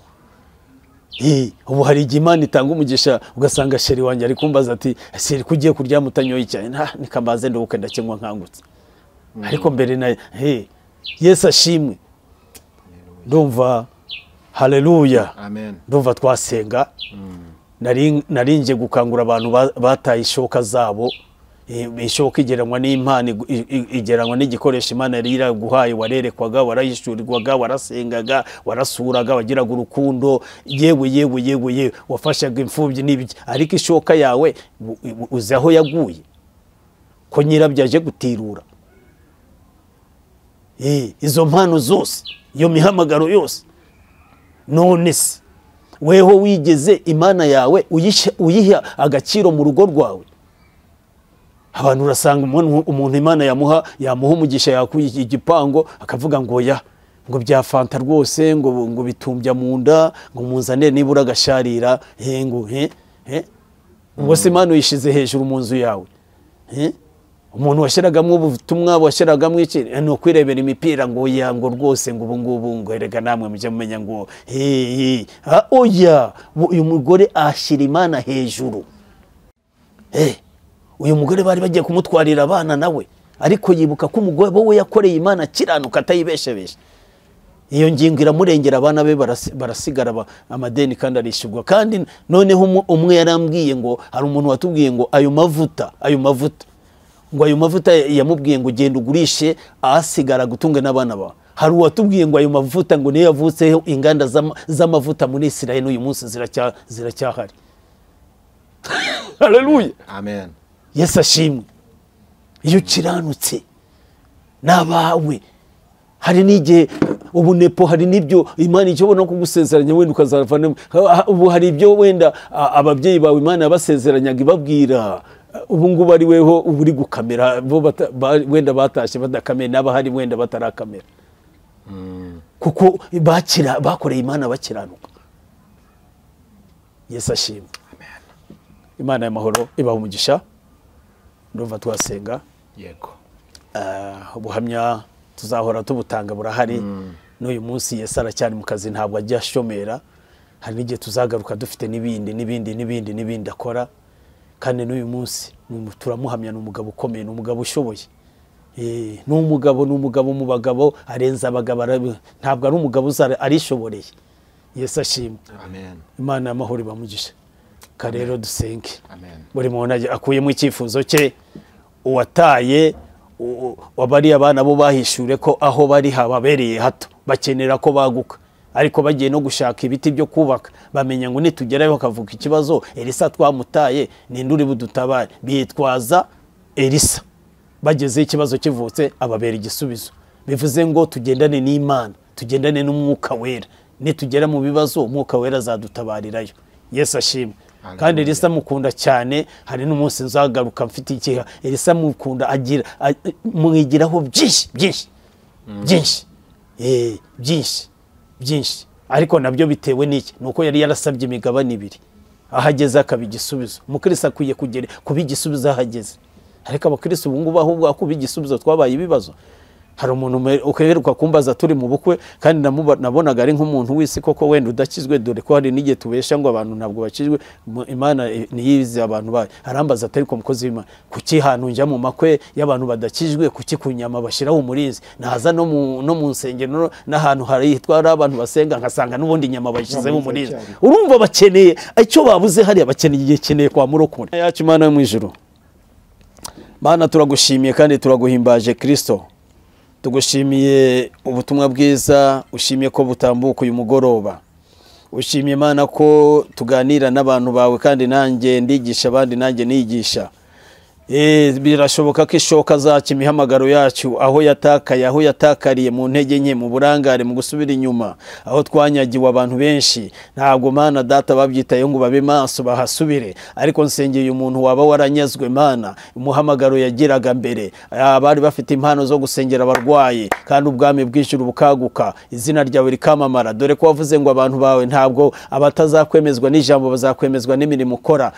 Ubu hari igihe Imana itanga umugisha ugasanga sheri wanjye ari kumbaza ati sheri ko ugiye kuryama utanyoye icyayi? Ntikambaze nduhuke ndakinywa nkangutse. Ariko mbere na Yesu ashimwe. Ndumva haleluya. Amen. Ndumva twasenga. Narinje gukangura abantu bataye ishoka zabo. Ishoka igereranywa n'impano, igereranywa n'igikoresho Imana yari iraguhaye, warerekwaga, warayishurirwaga, warasengaga, warasuraga, wagiraga urukundo, yewe yewe yewe yewe, wafashaga imfubyi n'ibiki. Ariko ishoka yawe uzi aho yaguye, ko nyirabyo aje gutirura. Izo mpano zose, iyo mihamagaro yose, none se weho wigeze Imana yawe uyiha agaciro mu rugo rwawe? Abantu urasanga umuntu Imana yamuha umugisha yakuye igipango akavuga ngo ya ngo bya fanta rwose, ngo bitumbya mu nda, ngo munzane nibura agasharira, ngo ubwo se Imana uyishize hejuru mu nzu yawe? Umuntu washyiragamo ubutumwa, washyiragamo iki, ni ukwirebera imipira ngo ya ngo rwose ngo ubu ngubu ngo erega namwe mujye mumenya ngo oya. Uyu mugore ashyira Imana hejuru. Uyu mugore bari bagiye kumutwarira abana nawe, ariko yibuka ko umugore we yakoreye Imana akiranuka atayibeshebesha. Iyo ngingo iramurengera, abana be barasigara amadeni kandi arishyurwa. Kandi noneho umwe yarambwiye ngo hari umuntu watubwiye ngo ayo mavuta ngo ayo mavuta yamubwiye ngo genda ugurishe ahasigara gutunga n'abana bawe. Hari uwatubwiye ngo ayo mavuta ngo niyo yavutseho inganda z'amavuta muri Israel n'uyu munsi ziracyahari. Haleluya. Amen. Yesu ashimwe. Iyo ukiranutse n'abawe, hari n'igihe ubu nepo, hari n'ibyo Imana ishobora no kugusezeranya wenda ukazavana. Ubu hari ibyo wenda ababyeyi bawe Imana yabasezeranyaga ibabwira, ubu ngubu ari weho ubu uri gukamera, bo wenda batashye badakamera, n'abahari wenda batarakamera, kuko bakoreye Imana bakiranuka. Yesu ashimwe. Imana y'amahoro ibaha umugisha. Ndumva twasenga. Yego. Ubuhamya tuzahora tubutanga burahari. N'uyu munsi Yesu aracyari mu kazi, ntabwo ajya ashomera. Hari n'igihe tuzagaruka dufite n'ibindi n'ibindi n'ibindi n'ibindi akora. Kandi n'uyu munsi turamuhamya, ni umugabo ukomeye, ni umugabo ushoboye. Ni umugabo mu bagabo, arenza abagabo, ntabwo ari umugabo arishoboreye. Yesu ashimwe. Amen. Imana y'amahoro ibamugisha. Karero dusenge. Amen. Buri muntu akuyemo icyifuzo cye. Uwataye wabari abana bo bahishure ko aho bari hababereye hato, bakenera ko baguka, ariko bagiye no gushaka ibiti byo kubaka, bamenya ngo nitugerayo bakavuga ikibazo, Elisa twamutaye, ninde uri budutabare? Bitwaza Elisa. Bageze ikibazo kivutse ababera igisubizo. Bivuze ngo tugendane n'Imana, tugendane n'Umwuka Wera. Nitugera mu bibazo Umwuka Wera azadutabarirayo. Yesu ashimwe. Kandi Elisa mukunda cyane, hari n'umunsi nzagaruka mfite ikiha. Elisa mukunda, agira mwigiraho byinshi byinshi byinshi byinshi byinshi. Ariko nabyo bitewe n'iki? Nuko yari yarasabye imigabane ibiri, ahageze akaba igisubizo. Umukristo akwiye kugera kuba igisubizo ahageze. Ariko abakristo ubu ngubu ahubwo akuba igisubizo twabaye ibibazo. Hari umuntu ukeheruka kumbaza turi mu bukwe, kandi nabonaga ari nk'umuntu w'isi koko wenda udakizwe, dore ko hari n'igihe tubesha ngo abantu ntabwo bakizwe, Imana niyizi abantu bayo. Arambaza atari ko mukozi w'Imana, kuki hantu njya mu makwe y'abantu badakijwe, kuki kunyama bashiraho umurinzi, naza no mu nsengero n'ahantu hari twari abantu basenga nkasanga n'ubundi inyama bashizeho umurinzi. Urumva bakeneye icyo babuze hariya, bakeneye igihe keneye kwa murokore yacu. Imana yo mu ijuru, Mana turagushimiye kandi turaguhimbaje Kristo. Tugushimiye ubutumwa bwiza, ushimiye ko butambuka uyu mugoroba. Ushimiye Imana ko tuganira n'abantu bawe, kandi nanjye ndigisha abandi, nanjye nigisha. Birashoboka ko ishoka zacu, imihamagaro yacu, aho yatakaye, aho yatakariye mu ntege nke, mu burangare, mu gusubira inyuma, aho twanyagiwe abantu benshi, ntabwo Mana Data babyitayeho ngo babe maso bahasubire. Ariko nsengeye umuntu waba waranyazwe Mana umuhamagaro yagiraga mbere, abari bafite impano zo gusengera abarwayi, kandi ubwami bw'ijuru bukaguka, izina ryawe rikamamara. Dore ko wavuze ngo abantu bawe ntabwo abatazakwemezwa n'ijambo bazakwemezwa n'imirimo ukora.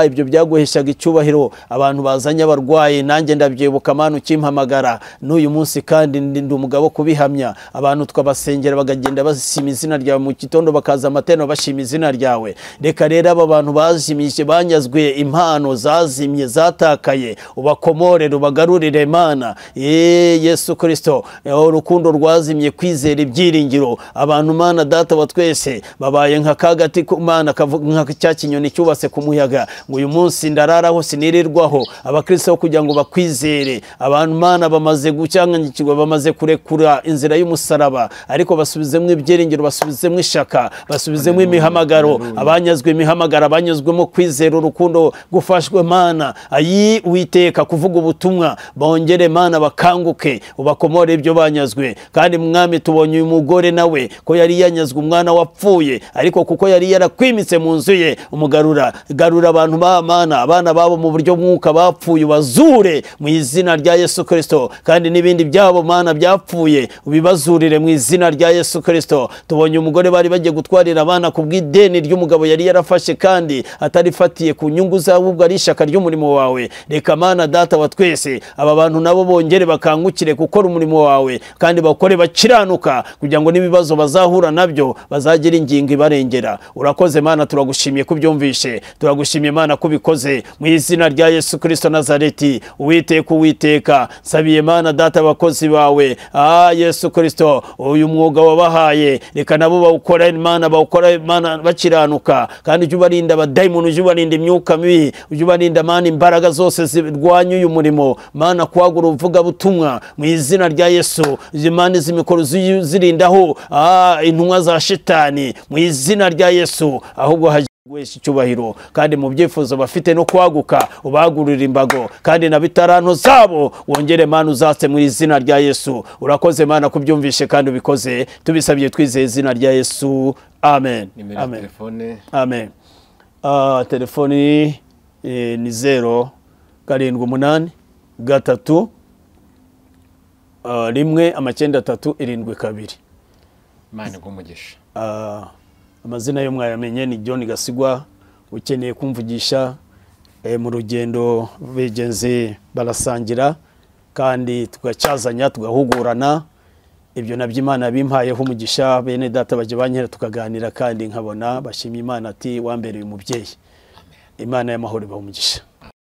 Ibyo byaguheshaga icyubahiro, abantu bazanye abarwayi, nanjye ndabyibuka Mana ukimpamagara n'uyu munsi, kandi ndi umugabo kubihamya. Abantu twabasengera bakagenda bashima izina ryawe, mu gitondo bakaza amateraniro bashima izina ryawe. Reka rero aba bantu bazimije, banyazwe impano zazimye, zatakaye, ubakomorere, ubagarurire Mana. Yesu Kristo, urukundo rwazimye, kwizera, ibyiringiro, abantu Mana Data wa twese babaye nka kagati Mana, nka cya kinyoni cyubatse ku muyaga, ngo uyu munsi ndararaho sinirirwaho. Abakristo kugira ngo bakwizere, abantu Mana bamaze gucyanganyikirwa, bamaze kurekura inzira y'umusaraba, ariko basubizemo ibyiringiro, basubizemo ishaka, basubizemo imihamagaro. Abanyazwe imihamagaro, abanyuzwemo kwizera, urukundo, gufashwe Mana, ayi Uwiteka, kuvuga ubutumwa, bongere Mana bakanguke, ubakomore ibyo banyazwe. Kandi Mwami, tubonye uyu mugore nawe ko yari yanyazwe umwana wapfuye, ariko kuko yari yarakwimitse mu nzu ye, umugarura. Garura abantu ba Mana, abana babo mu buryo mwuka bapfuye, ubazure mu izina rya Yesu Kristo. Kandi n'ibindi byabo Mana byapfuye, ubibazurire mu izina rya Yesu Kristo. Tubonye umugore bari bagiye gutwarira abana ku bw'ideni ry'umugabo yari yarafashe, kandi atarifatiye ku nyungu zabo, ubwo ari ishaka ry'umurimo wawe. Reka Mana Data wa twese, aba bantu nabo bongere bakangukire gukora umurimo wawe, kandi bakore bakiranuka, kugira ngo n'ibibazo bazahura nabyo bazagira ingingo ibarengera. Urakoze Mana, turagushimiye kubyumvishe, turagushimiye Mana kubikoze mu izina rya Yesu Kristo Nazareti. Uwiteka, Uwiteka, nsabiye Mana Data abakozi bawe, Yesu Kristo, uyu mwuga wabahaye, reka nabo bawukora Mana, bawukora Mana bakiranuka, kandi ujye ubarinda abadayimoni, ujye ubarinda imyuka mibi, ujye ubarinda Mana imbaraga zose zirwanya uyu murimo Mana, kwagura uvuga butumwa mu izina rya Yesu. Imana izimikoro zirindaho intumwa za shitani mu izina rya Yesu, ahubwo guhesha icyubahiro, kandi mu byifuzo bafite no kwaguka ubagurira imbago, kandi na bitaranto zabo wongere Mana uzatse mu izina rya Yesu. Urakoze Mana kubyumvishe kandi ubikoze, tubisabye twizeye izina rya Yesu. Amen. Amen. Amen. Telefoni ni 0 7 8 3 1 9 3 7 2. Imana iguhe. Amazina yo mwayamenye ni John Gasigwa. Ukeneye kumvugisha mu rugendo begenze barasangira, kandi tugacazanya, tugahugurana. Ibyo nabyo Imana bimpayeho umugisha, bene data baje bankera tukaganira, kandi nkabona bashimye Imana ati wambereye umubyeyi. Imana y'amahoro ibahe umugisha.